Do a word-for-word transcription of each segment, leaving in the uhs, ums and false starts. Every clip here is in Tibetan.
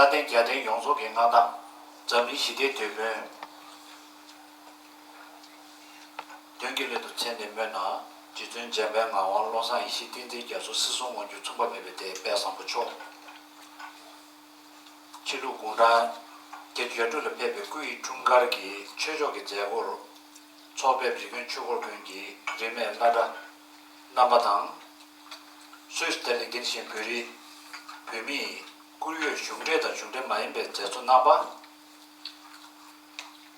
ལྷ་ལྡན་རྒྱལ་བསྟན་ཡོངས་རྫོགས་ཀྱི་མངའ་བདག་འཛམ་གླིང་ཞི་བདེའི་དེད་དཔོན། དོན་གྱི་སླད་དུ་མཚན་ནས་སྨོས་ན། རྗེ་བཙུན་འཇམ་དཔལ་ངག་དབང་བློ་བཟང་ཡེ་ཤེས་བསྟན་འཛིན་རྒྱ་མཚོ་སྲིད་གསུམ་མངོན་གྱུར་མཚུངས་པ་མེད་པའི་སྡེ་དཔལ་བཟང་པོ་མཆོག་ཕྱི་ལུགས་དགུང་གྲངས་བརྒྱད་ཅུ་གྱ་དྲུག་ལ་ཕེབས་པའི་སྐུ་ཡི་འཁྲུངས་སྐར་གྱི་ཆོས་ཕྱོགས་ཀྱི་མཛད་སྒོར། ཚོགས་ཕེབས་རི་ཀོན་ཆོས་འཁོར་དགོན་གྱི་རིས་མེད་བླ་གྲྭ་རྣམ་པ་དང་། སུད་སི་ལྡི་ལི་འདིར་བཞིན་བོད་རིགས་བོད་མིའི་བཀུར་འོས་གཞུང་འབྲེལ་དང་གཞུང་འབྲེལ་མ་ཡིན་པའི་མཛད་གཙོ་རྣམ་པ། བོད་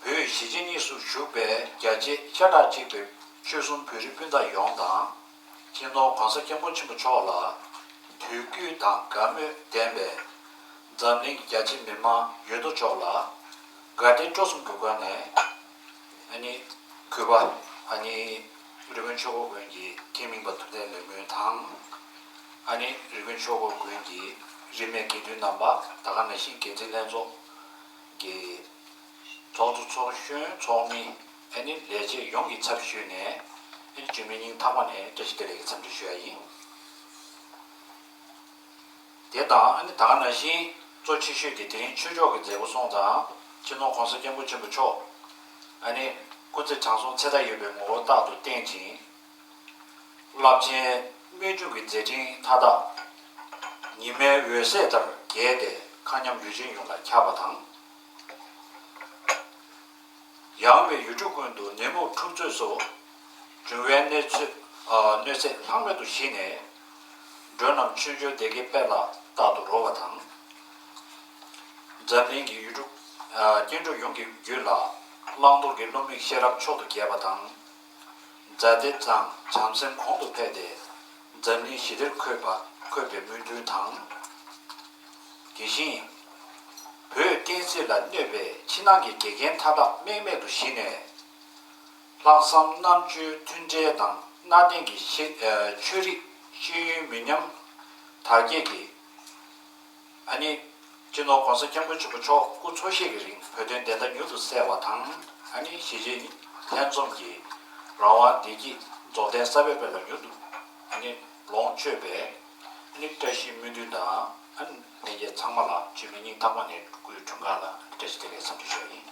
གཞིས་བྱེས་གཉིས་སུ་བཞུགས་པའི་རྒྱ་ཆེ་ཤ་ཁྲག་གཅིག་པའི་ཆོལ་གསུམ་བོད་རིགས་སྤུན་ཟླ་ཡོངས་དང་། སྤྱི་ནོར་༸གོང་ས་༸སྐྱབས་མགོན་ཆེན་པོ་མཆོག་ལ་དད་གུས་དང་དགའ་མོས་ལྡན་པའི་འཛམ་གླིང་གི་རྒྱ་ཆེ་མི་མང་ཡོད་དོ་ཅོག་ལ་དགའ་དད་སྤྲོ་གསུམ་གྱི་སྒོ་ནས། ཨ་ནི་གུས་པ། ཨ་ནི་རི་ཀོན་ཆོས་འཁོར་དགོན་གྱི་ཐེངས་མིན་པ་ཐུབ་བསྟན་ལེགས་སྨོན་དང་། ཨ་ནི་རི་ཀོན་ཆོས་འཁོར་དགོན་གྱི་རིས་མེད་དགེ་འདུན་རྣམ་པ། ད་ག་ནང་བཞིན་འགན་འཛིན་ལྷན་ཚོགས་ཀྱི་ཚོགས་གཙོ་ཚོགས་གཞོན་ཚོགས་མི། ཨ་ནི་ལས་བྱེད་ཡོངས་ཀྱི་ཚབ་ཞུས་ནས། ཨ་ནི་འཇིགས་མེད་སྙིང་ཐག་པ་ནས་བཀྲ་ཤིས་བདེ་ལེགས་ཀྱི་འཚམས་འདྲི་ཞུ་ཡ་ཡིན། དེ་དང་ཨ་ནི་ད་ག་ནང་བཞིན་གཙོ་ཆེ་ཤོས་དེ་དེ་རིང་ཆོས་ཕྱོགས་ཀྱི་མཛད་སྒོ་སོང་ཙང་། སྤྱི་ནོར་༸གོང་ས་༸སྐྱབས་མགོན་ཆེན་པོ་མཆོག་ཨ་ནི་སྐུ་ཚེ་དྲང་སྲོང་ཚེ་མཐའ་ཡས་པའི་ངོ་བོ་རྟག་ཏུ་བརྟན་ཅིང་། རླབས་ཆེན་རྨད་བྱུང་གི་མཛད་འཕྲིན་མཐའ་དག་ཉི་མའི་འོད་ཟེར་ལྟར་རྒྱས་ཏེ་མཁའ་མཉམ་ཡུལ་ཅན་ཡོངས་ལ་ཁྱབ་པ་དང་། ཡངས་པའི་ཡུལ་གྲུ་ཀུན་ཏུ་ནད་མུག་འཁྲུག་རྩོད་སོགས་འབྱུང་བའི་གནོད་འཚེ། ཨ། གནོད་འཚེ་ལྷག་མེད་དུ་ཞི་ནས། འགྲོ་རྣམས་ཆོས་འབྱོར་བདེ་དགེའི་དཔལ་ལ་རྟག་ཏུ་རོལ་བ་དང་། འཛམ་གླིང་གི་ཡུལ་གྲུ། ཨ། སྐྱེ་འགྲོ་ཡོངས་ཀྱི་རྒྱུད་ལ་བླང་དོར་གྱི་བསླུ་མེད་ཤེས་རབ་མཆོག་ཏུ་རྒྱས་པ་དང་། མཛའ་བདེ་དང་བྱམས་སེམས་གོང་དུ་འཕེལ་ཏེ། འཛམ་གླིང་ཞི་བདེར་འཁོད་པ། འཁོད་པའི་སྨོན་འདུན་དང་། དེ་བཞིན་བོད་བསྟན་སྲིད་ལ་གནོད་པའི་ཕྱི་ནང་གི་འགལ་རྐྱེན་མཐའ་དག་རྨེག་མེད་དུ་ཞི་ནས། ལྷག་བསམ་རྣམ་དཔྱོད་མཐུན་འབྲེལ་དང་གནའ་དེང་གི་ཤེས། ཨ། ཆོས་རིག་ཤེས་ཡོན་མི་ཉམས་དར་རྒྱས་ཀྱིས། ཨ་ནི་སྤྱི་ནོར་༸གོང་ས་༸སྐྱབས་མགོན་ཆེན་པོ་མཆོག་སྐུ་འཚོ་གཞེས་ཀྱི་རིང་བོད་དོན་བདེན་མཐའ་མྱུར་དུ་གསལ་བ་དང་། ཨ་ནི་གཞིས་བྱེས་ལྷན་འཛོམས་ཀྱི་རང་དབང་བདེ་སྐྱིད་རྫོགས་ལྡན་གསར་པའི་དཔལ་ལ་མྱུར་དུ་ཨ་ནི་ལོངས་སྤྱོད་པའི་ཨ་ནི་བཀྲ་ཤིས་སྨོན་འདུན་དང་། ཨ་ནི་ལྷན་རྒྱས་ཚང་མ་ལ་འཇིགས་མེད་སྙིང་ཐག་པ་ནས་སྐུའི་འཁྲུངས་སྐར་ལ་བཀྲ་ཤིས་བདེ་ལེགས་འཚམས་འདྲི་ཞུ་བ་ཡིན།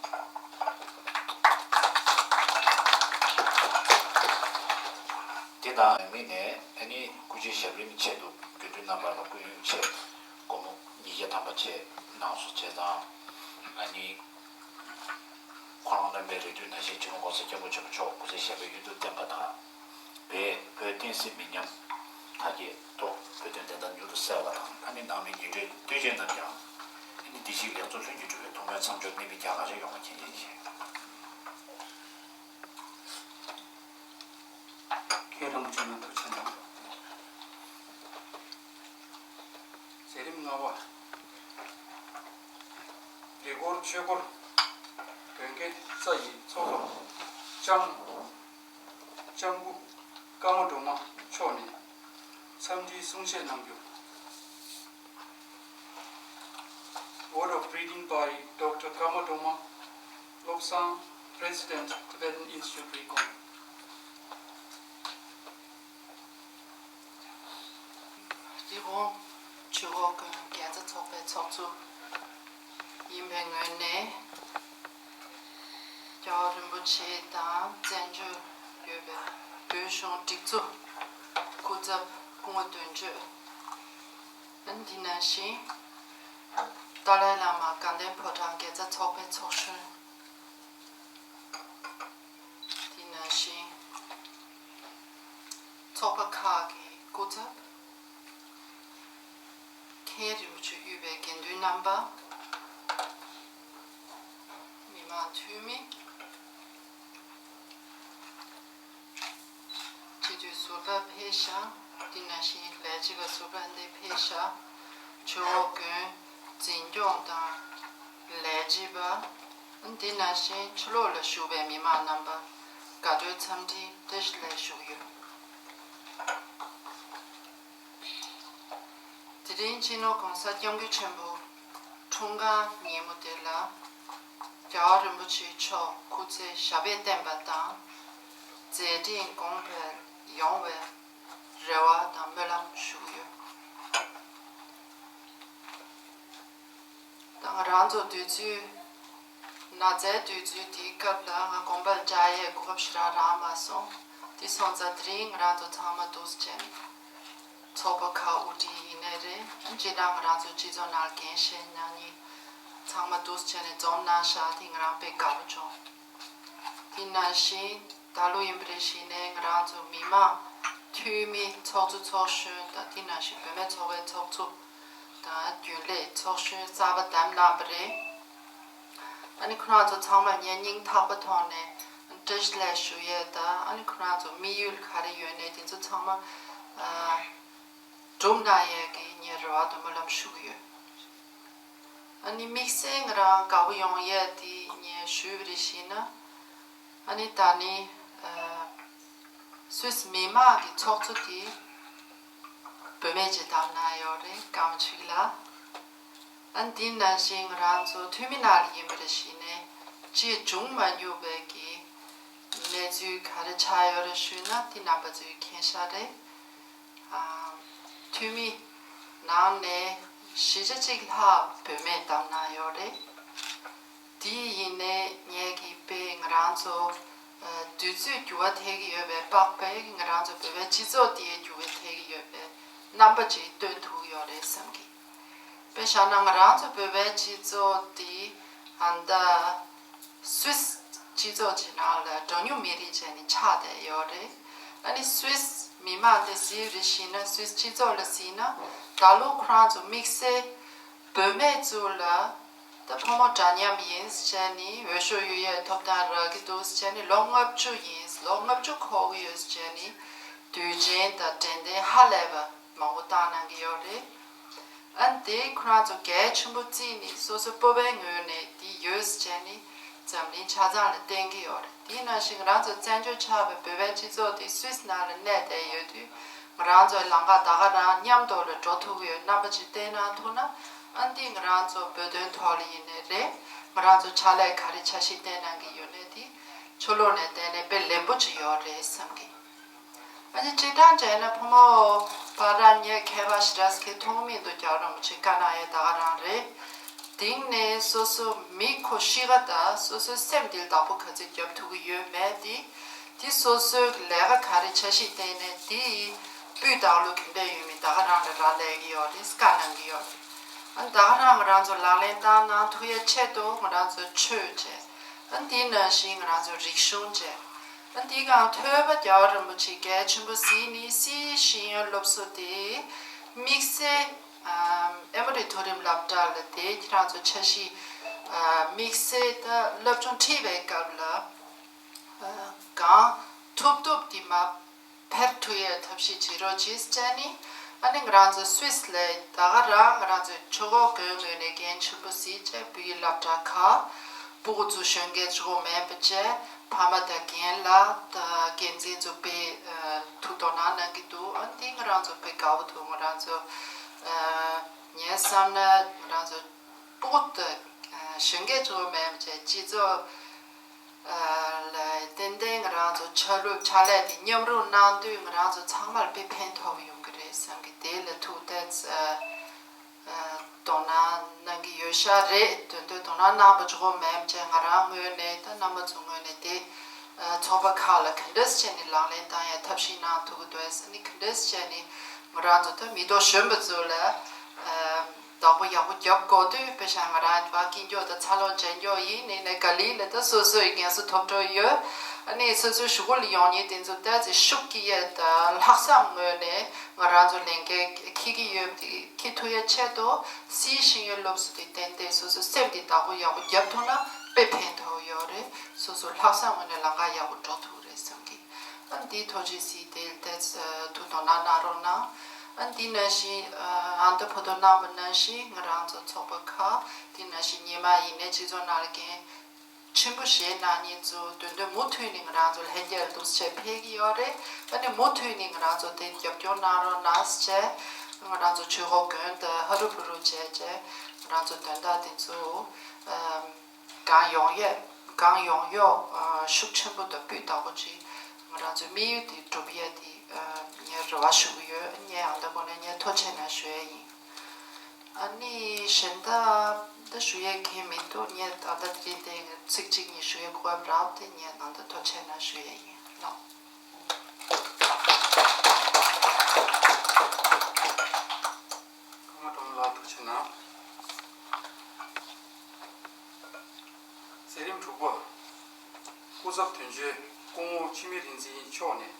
དེ་དང་མཉམ་དུ་ཨ་ནི་སྐུ་ཕྱྭའི་ཞབས་རིམ་ཆེད་དུ་དགེ་འདུན་རྣམ་པ་ལ་སྐུ་ཡོན་ཆེད་སྒོར་མོ་ཉིས་བརྒྱ་ཐམ་པ་བཅས་གནང་སོང་བྱས་ཙང་། ཨ་ནི་ཁོ་རང་རྣམ་པའི་རེ་འདུན་ནང་བཞིན་སྤྱི་ནོར་༸གོང་ས་༸སྐྱབས་མགོན་ཆེན་པོ་མཆོག་སྐུ་ཚེ་ཞབས་པད་ཡུན་དུ་བརྟན་པ་དང་། བོད་བོད་བསྟན་སྲིད་མི་ཉམས་དར་རྒྱས་ཐོག་བོད་དོན་བདེན་མཐའ་མྱུར་དུ་གསལ་བ་དང་། ཨ་ནི་ནང་མི་ཉེ་གྲོས་ལྟོས་བཅས་རྣམས་ཀྱང་ཨ་ནི་བདེ་སྐྱིད་ལེགས་ཚོགས་ལྷུན་གྱིས་གྲུབ་པའི་ཐུགས་སྨོན་མཚམས་སྦྱོར་གནད་མི་བརྒྱ་ལྷག་ཅིག་ཡོང་བ་མཁྱེན་ཅིང་ཞེས། མཁན་རིན་པོ་ཆེ་ལ་ཐུགས་རྗེ་གནང་། མཛད་རིམ་ལྔ་པ། རི་སྐོར་ཆོས་སྐོར་དགོན་དགེ་རྩ་ཡི་ཚོགས་པ་ལྕམ་ལྕམ་སྐུ་ཀརྨ་སྒྲོལ་མ་མཆོག་ནས་འཚམས་འདྲིའི་གསུང་བཤད་གནང་རྒྱུ། Word of reading by Doctor Karma Droma, Lobsang, President, Tibetan Institute, Legon. རི་བོང་ཆུ་བོ་དགོན་དགེ་རྩ་ཚོགས་པའི་ཚོགས་གཙོ་ཡིན་པའི་ངོས་ནས། རྒྱལ་བ་རིན་པོ་ཆེ་དང་བཙན་བྱོལ་ཡོད་པའི་བོད་གཞུང་སྒྲིག་འཛུགས་སྐུ་ཚབ་སྐུ་ངོ་དོན་གཅོད། འདི་ནང་བཞིན་ཏཱ་ལའི་བླ་མ་དགའ་ལྡན་ཕོ་བྲང་དགེ་རྩ་ཚོགས་པའི་ཚོགས་གཞོན། འདི་ནང་བཞིན་ཚོགས་པ་ཁག་གི་སྐུ་ཚབ། མཁན་རིན་པོ་ཆེ་དབུས་པའི་དགེ་འདུན་རྣམ་པ། མི་མང་འཐུས་མི། སྤྱི་འཐུས་ཟུར་པ་ཕེབས་ཤག་འདི་ནང་བཞིན་ལས་བྱེད་པ་ཟུར་པ་འདི་ཕེབས་ཤག་ཆུ་བོ་དགོན་འཛིན་སྐྱོང་དང་ལས་བྱེད་པ། འདི་ནང་བཞིན་ཕྱི་ལོགས་ལ་བཞུགས་པའི་མི་མང་རྣམ་པ་དགའ་སྤྲོའི་འཚམས་འདྲི་བཀྲ་ཤིས་བདེ་ལེགས་ཞུ་གི་ཡོད། དེ་རིང་སྤྱི་ནོར་༸གོང་ས་༸སྐྱབས་མགོན་ཆེན་པོ་འཁྲུངས་སྐར་ཉིན་མོ་དེ་ལ། རྒྱལ་བ་རིན་པོ་ཆེ་མཆོག་སྐུ་ཚེ་ཞབས་པད་བརྟན་པ་དང་། མཛད་འཕྲིན་གོང་འཕེལ་ཡོང་བའི་རེ་བ་དང་སྨོན་ལམ་ཞུ་གི་ཡོད། ད་ང་རང་ཚོ་དུས་ཚོད། ན་ཚའི་དུས་ཚོད་དེའི་སྐབས་ལ་ང་དགོན་པར་བཅར་ཡས་གོ་སྐབས་ཞེ་དྲག་རག་མ་སོང་། དེ་སོང་ཙང་དེ་རིང་ང་རང་ཚོ་ཚང་མ་འདུ་བྱས་ནས་ཚོགས་པ་ཁག་དབུ་ཁྲིད་ཡིན་ནའི་རེད། སྤྱིར་བཏང་ང་རང་ཚོ་སྤྱི་ཚོགས་ནང་འགན་བཞེས་གནང་མཁན་ཚང་མ་འདུ་བྱས་ནས་འཛོམས་གནང་ཤག་དེ་ང་རང་དཔེ་དགའ་པོ་བྱུང་། དེ་ནང་བཞིན་ད་ལོ་ཡིན་པ་རེད་བཞིན་ནས་ང་རང་ཚོ་མི་མང་འཐུས་མི་ཚོགས་གཙོ་ཚོགས་གཞོན་དང་དེ་ནང་བཞིན་བུད་མེད་ཚོགས་པའི་ཚོགས་གཙོ་དང་རྒྱུན་ལས་ཚོགས་གཞོན་གསར་པ་བདམས་གནང་བ་རེད། ཨ་ནི་ཁོ་རང་ཚོ་ཚང་མར་ངས་སྙིང་ཐག་པ་ཐོག་ནས་བཀྲ་ཤིས་བདེ་ལེགས་ཞུ་ཡས་དང་ཨ་ནི་ཁོ་རང་ཚོ་དམིགས་ཡུལ་ག་རེ་ཡོད་ནས་དེ་ཚོ་ཚང་མ་སྒྲུབ་གནང་ཡས་ཀྱི་ངས་རེ་བ་དང་སྨོན་ལམ་ཞུ་གི་ཡོད། ཨ་ནི་དམིགས་བསལ་ང་རང་དགའ་པོ་ཡོང་ཡས་དེ་ངས་ཞུས་པ་རེད་བཞིན་ན། ཨ་ནི་ད་ནི་ཨ་སུད་སི་མི་མང་གི་ཚོགས་གཙོ་དེ་བུད་མེད་ཅིག་བདམས་གནང་ཡོད་རེད། ཀརྨ་ཆོས་སྐྱིད་ལགས། ཨ་ནི་དེ་ནང་བཞིན་ང་རང་ཚོ་འཐུས་མི་ནང་ལ་ཡིན་པ་རེད་བཞིན་ནས་ཅིག་བྱུང་མ་མྱོང་བའི་གི་གནས་ཚུལ་ག་རེ་ཆགས་ཡོད་རེད་ཞུས་ན་དེ་རྣམ་པ་ཚོས་མཁྱེན་ཤག་རེད། འཐུས་མི་ནང་ནས་བཞི་ཆ་གཅིག་ལྷག་བུད་མེད་བདམས་གནང་ཡོད་རེད། དེ་ཡིན་ནའི་ངས་ཀྱི་དཔེ་ང་རང་ཚོ་དུས་ཚོད་འགྱུར་བ་ཐེབས་ཀྱི་ཡོད་པའི་དཔག་པས་ང་རང་ཚོ་བོད་པའི་སྤྱི་ཚོགས་དེའི་འགྱུར་བ་ཐེབས་ཀྱི་ཡོད་པའི་རྣམ་པ་ཅིག་སྟོན་ཐུབ་ཀྱི་ཡོད་རེད་བསམ་གི། དཔེ་བཞག་ན་ང་རང་ཚོ་བོད་པའི་སྤྱི་ཚོགས་དེ་ཨ་ད་སུད་སི་སྤྱི་ཚོགས་ཀྱི་ནང་ལ་གྲངས་ཉུང་མི་རིགས་བྱས་ནས་ཆགས་བསྡད་ཡོད་རེད། ཨ་ནི་སུད་སི་མི་མང་དེ་གཟིགས་རེ་བཞིན་ན་སུད་སི་སྤྱི་ཚོགས་ལ་གཟིགས་ན་ད་ལོ་ཁོ་རང་ཚོ་དམིགས་བསལ་བུད་མེད་ཚོ་ལ་ད་ཕོ་མོ་འདྲ་མཉམ་ཡིན་ཟེར་བྱས་ནས་འོས་ཤོག་གཡུག་ཡས་ཐོབ་ཐང་རག་གི་འདུག་ཟེར་བྱས་ནས་ལོ་ལྔ་བཅུ་ཡིན་ལོ་ལྔ་བཅུ་འཁོར་གི་ཡོད་ཟེར་བྱས་ནས་དུས་ཆེན་དང་དྲན་རྟེན་ཧ་ལས་པ་མང་པོ་བཏང་གནང་གི་ཡོད་རེད། ཨ་ནི་དེ་ཁོ་རང་ཚོ་གལ་ཆེན་པོ་བརྩིས་ནས་སོ་སོ་སྤོབས་པའི་ངོས་ནས་དེ་ཡོད་ཟེར་བྱས་ནས་འཛམ་གླིང་ཆ་ཚང་ལ་བསྟན་གྱི་ཡོད་རེད། དེ་ནང་བཞིན་ང་རང་ཚོ་བཙན་བྱོལ་ཆགས་པའི་བོད་པའི་སྤྱི་ཚོགས་དེ་སུད་སི་ནང་ལ་གནས་བསྡད་ཡོད་དུས་ང་རང་ཚོའི་ལམ་ཁ་ད་ག་རང་མཉམ་དུ་ལ་འགྲོ་ཐུབ་ཀྱི་ཡོད་རྣམ་པ་ཅིག་བསྟན་གནང་ཐུབ་ན་ཨ་ནི་དེ་ང་རང་ཚོ་བོད་དོན་ཐོག་ལ་ཡིན་ནའི་རེད། ང་རང་ཚོ་ཕྱག་ལས་ག་རེ་འཆར་གཞི་བཏིང་གནང་གི་ཡོད་ནའི་དེ་ཕྱོགས་ལྷུང་ནས་བལྟས་ནས་དཔེ་ལེགས་པོ་ཅིག་ཡོད་རེད་བསམ་གི། ཨ་ནི་སྤྱིར་བཏང་བྱས་ན་ཕོ་མོ་བར་ལ་ངས་མཁས་པ་ཞེ་དྲག་གི་མཐོང་མི་འདུག་རྒྱལ་བ་རིན་པོ་ཆེ་བཀའ་གནང་ཡས་ད་ག་རང་རེད། དེང་ནས་སོ་སོ་མི་ཁོ་གཤིས་ཀ་དང་སོ་སོའི་སེམས་འདི་ལ་བདག་པོ་ག་ཚོད་རྒྱབ་ཐུབ་ཀྱི་ཡོད་མེད་དེ། དེ་སོ་སོའི་ལས་ཀ་ག་རེ་འཆར་གཞི་བཏིང་ནས་དེ་ཡི་སྤུས་དག་ལོ་ག་འདྲ་ཡོད་མེད་ད་ག་རང་ལ་རག་ལས་ཀྱི་ཡོད་རེད། བཀའ་གནང་གི་ཡོད་རེད། ཨ་ནི་ད་ག་རང་ང་རང་ཚོ་ལག་ལེན་བསྟར་གནང་ཐུབ་ཡ་ཆེད་དུ་ང་རང་ཚོ་ཆོས་བྱས། ཨ་ནི་དེ་ནང་བཞིན་ང་རང་ཚོ་རིག་གཞུང་བྱས། ཨ་ནི་དེ་གང་ཐོས་པ་རྒྱལ་བ་རིན་པོ་ཆེ་གལ་ཆེན་པོ་གཟིགས་ནས་སི་ཤེས་ཡོན་སློབ་གསོ་དེ་དམིགས་བསལ་ཨམ་ཨེ་མོ་རི་མཐོ་རིམ་སློབ་གྲྭ་ལ་དེ་ཁྱེད་རང་ཚོ་འཆར་གཞི་ཨ་དམིགས་བསལ་ད་སློབ་སྦྱོང་ཁྲིད་པའི་སྐབས་ལ་ཨ་གང་ཐུབ་ཐུབ་དེ་མ་ཕེབས་ཐུབ་ཡའི་ཐབས་ཤེས་བྱེད་རོགས་གྱིས་ཟེར་ནས། ཨ་ནི་ང་རང་ཚོ་སུད་སི་ལ་ད་ག་རང་ང་རང་ཚོའི་ཆོས་འཁོར་དགོན་ངོས་ནས་འགན་ཆེན་པོ་གཟིགས་བྱས་བོད་ཡིག་སློབ་གྲྭ་ཁག་སྤུ་གུ་ཚོ་གཞོན་སྐྱེས་ཚོ་མེད་པ་བྱས་ཕ་མ་དང་རྒན་ལགས་དང་འགན་འཛིན་ཚོ་དཔེ་ཐུགས་དོ་སྣང་གནང་གི་འདུག་ཨ་ནི་དེ་ང་རང་ཚོ་དཔེ་དགའ་པོ་འདུག་ང་རང་ཚོ་ངས་བསམ་ན་ང་རང་ཚོ་སྤུ་གུ་དང་གཞོན་སྐྱེས་ཚོ་མེད་པ་བྱས་སྤྱི་ཚོགས། ལ་ཏན་ཏན་ང་རང་ཚོ་ཆ་ལུགས་ཕྱག་ལས་དེ་མཉམ་རུབ་གནང་དུས་ང་རང་ཚོ་ཚང་མར་དཔེ་ཕན་ཐོགས་ཡོང་གི་རེད་བསམ་གི། དེ་ལ་ཐུགས་ཏེ་དོ་སྣང་གནང་གི་ཡོད་ཤག་རེད། དོན་དུ་དོ་སྣང་གནང་པ་ཇོ་བོ་མེམ་བཅས་ང་རང་ངོས་ནས་ད་རྣམ་པ་ཚོ་ངོས་ནས་དེ་ཚོགས་པ་ཁག་ལ་ག་འདྲས་བྱས་ནས་ལག་ལེན་བསྟར་ཡ་ཐབས་ཤེས་གནང་ཐུབ་ཀྱི་འདུག་ཟེར་ནས་ག་འདྲས་བྱས་ནས་ང་རང་ཚོ་ད་མི་ཐོག་གཞོན་པ་ཚོ་ལ། བདག་པོ་ཡག་པོ་རྒྱབ་དགོས་དུས་དཔེ་ཆ་ང་རང་ཕར་སྐྱིད་འགྱོ་དང་འཚར་ལོངས་བྱེད་འགྱོ་ཡིན་ནི་ནས་ག་ལི་ལ་ད་སོ་སོའི་རྒན་གསོ་ཐོབ་འགྲོ་ཡོད། ཨ་ནི་སོ་སོའི་གཞུག་གུ་ལ་ཡོང་མཁན་དེ་ཚོ་ལྟ་ཚེ་ཤུགས་ཀྱི་ཡས་དང་ལྷག་བསམ་ངོས་ནས་ང་རང་ཚོ་ལས་འགན་འཁྱེར་གྱི་ཡོད་དེ་འཁྱེར་ཐུབ་ཡ་ཆེད་དུ་སིའི་ཤེས་ཡོན་སློབ་གསོ་དེ་ཏན་ཏན་སོ་སོའི་སེམས་དེ་བདག་པོ་ཡག་པོ་རྒྱབ་ཐུབ་ན་དཔེ་ཕན་ཐོགས་ཡོད་རེད། སོ་སོ་ལྷག་བསམ་ངོས་ནས་ལམ་ཁ་ཡག་པོ་འགྲོ་ཐུབ་རེད་བསམ་གི། ཨ་འདིའི་ཐོག་ཅིག་སི་དེ་ལྟ་ཐུགས་དོ་སྣང་གནང་རོགས་གནང་། ཨ་འདི་ནང་བཞིན་ཨ་ད་བོད་དོན་གནང་བ་ནང་བཞིན་ང་རང་ཚོ་ཚོགས་པ་ཁག་འདི་ནང་བཞིན་ཉི་མ་ཡིན་ནའི་སྤྱི་ཚོགས་ནང་ལ་འགན་ཆེན་པོ་བཞེས་གནང་མཁན་ཚོ་དོན་དུ་མུ་མཐུད་ནས་ང་རང་ཚོ་ལྷན་རྒྱས་ལ་འདུག་སེ་ཕེབས་ཀྱི་ཡོད་རེད། ཨ་ནི་མུ་མཐུད་ནས་ང་རང་ཚོ་དེ་རྒྱབ་སྐྱོར་གནང་རོགས་གནང་ཟེར་བྱས་ང་རང་ཚོ་ཆོས་འཁོར་དགོན་དུ་ཧ་རུ་བུ་རུ་བྱས་བྱས་ང་རང་ཚོ་དོན་དག་དེ་ཚོ་ཨ། གང་ཡོང་ཡོད། གང་ཡོང་ཡོད། ཨ་ཤུགས་ཆེན་པོ་དང་སྤུས་དག་པོ་ཅིག་ང་རང་ཚོའི་དམིགས་ཡུལ་དེ་འགྲུབ་ཡས་དེ་ཨ་ངས་རེ་བ་ཞུ་གི་ཡོད། ངས་ཨ་མདའ་གོང་ནས་ངས་ཐུགས་རྗེ་ཆེ་གནང་ཞུ་ཡས་ཡིན། ཨ་ནི་གཞན་དག་ད་ཞུ་ཡས་གང་མི་འདུག་ངས་ད་ལྟ་དེ་རིང་དེ་ཚིག་གཅིག་གཉིས་ཞུ་ཡས་གོ་སྐབས་རག་སྟེ་ངས་ད་ལྟ་ཐུགས་རྗེ་ཆེ་ཞུ་ཡས་ཡིན་ལགས། ཀརྨ་སྒྲོལ་མ་ལགས་ཐུགས་རྗེ་གནང་། མཛད་རིམ་དྲུག་པ། སྐུ་ཚབ་དོན་གཅོད་སྐུ་ངོ་འཆི་མེད་རིག་འཛིན་མཆོག་ནས་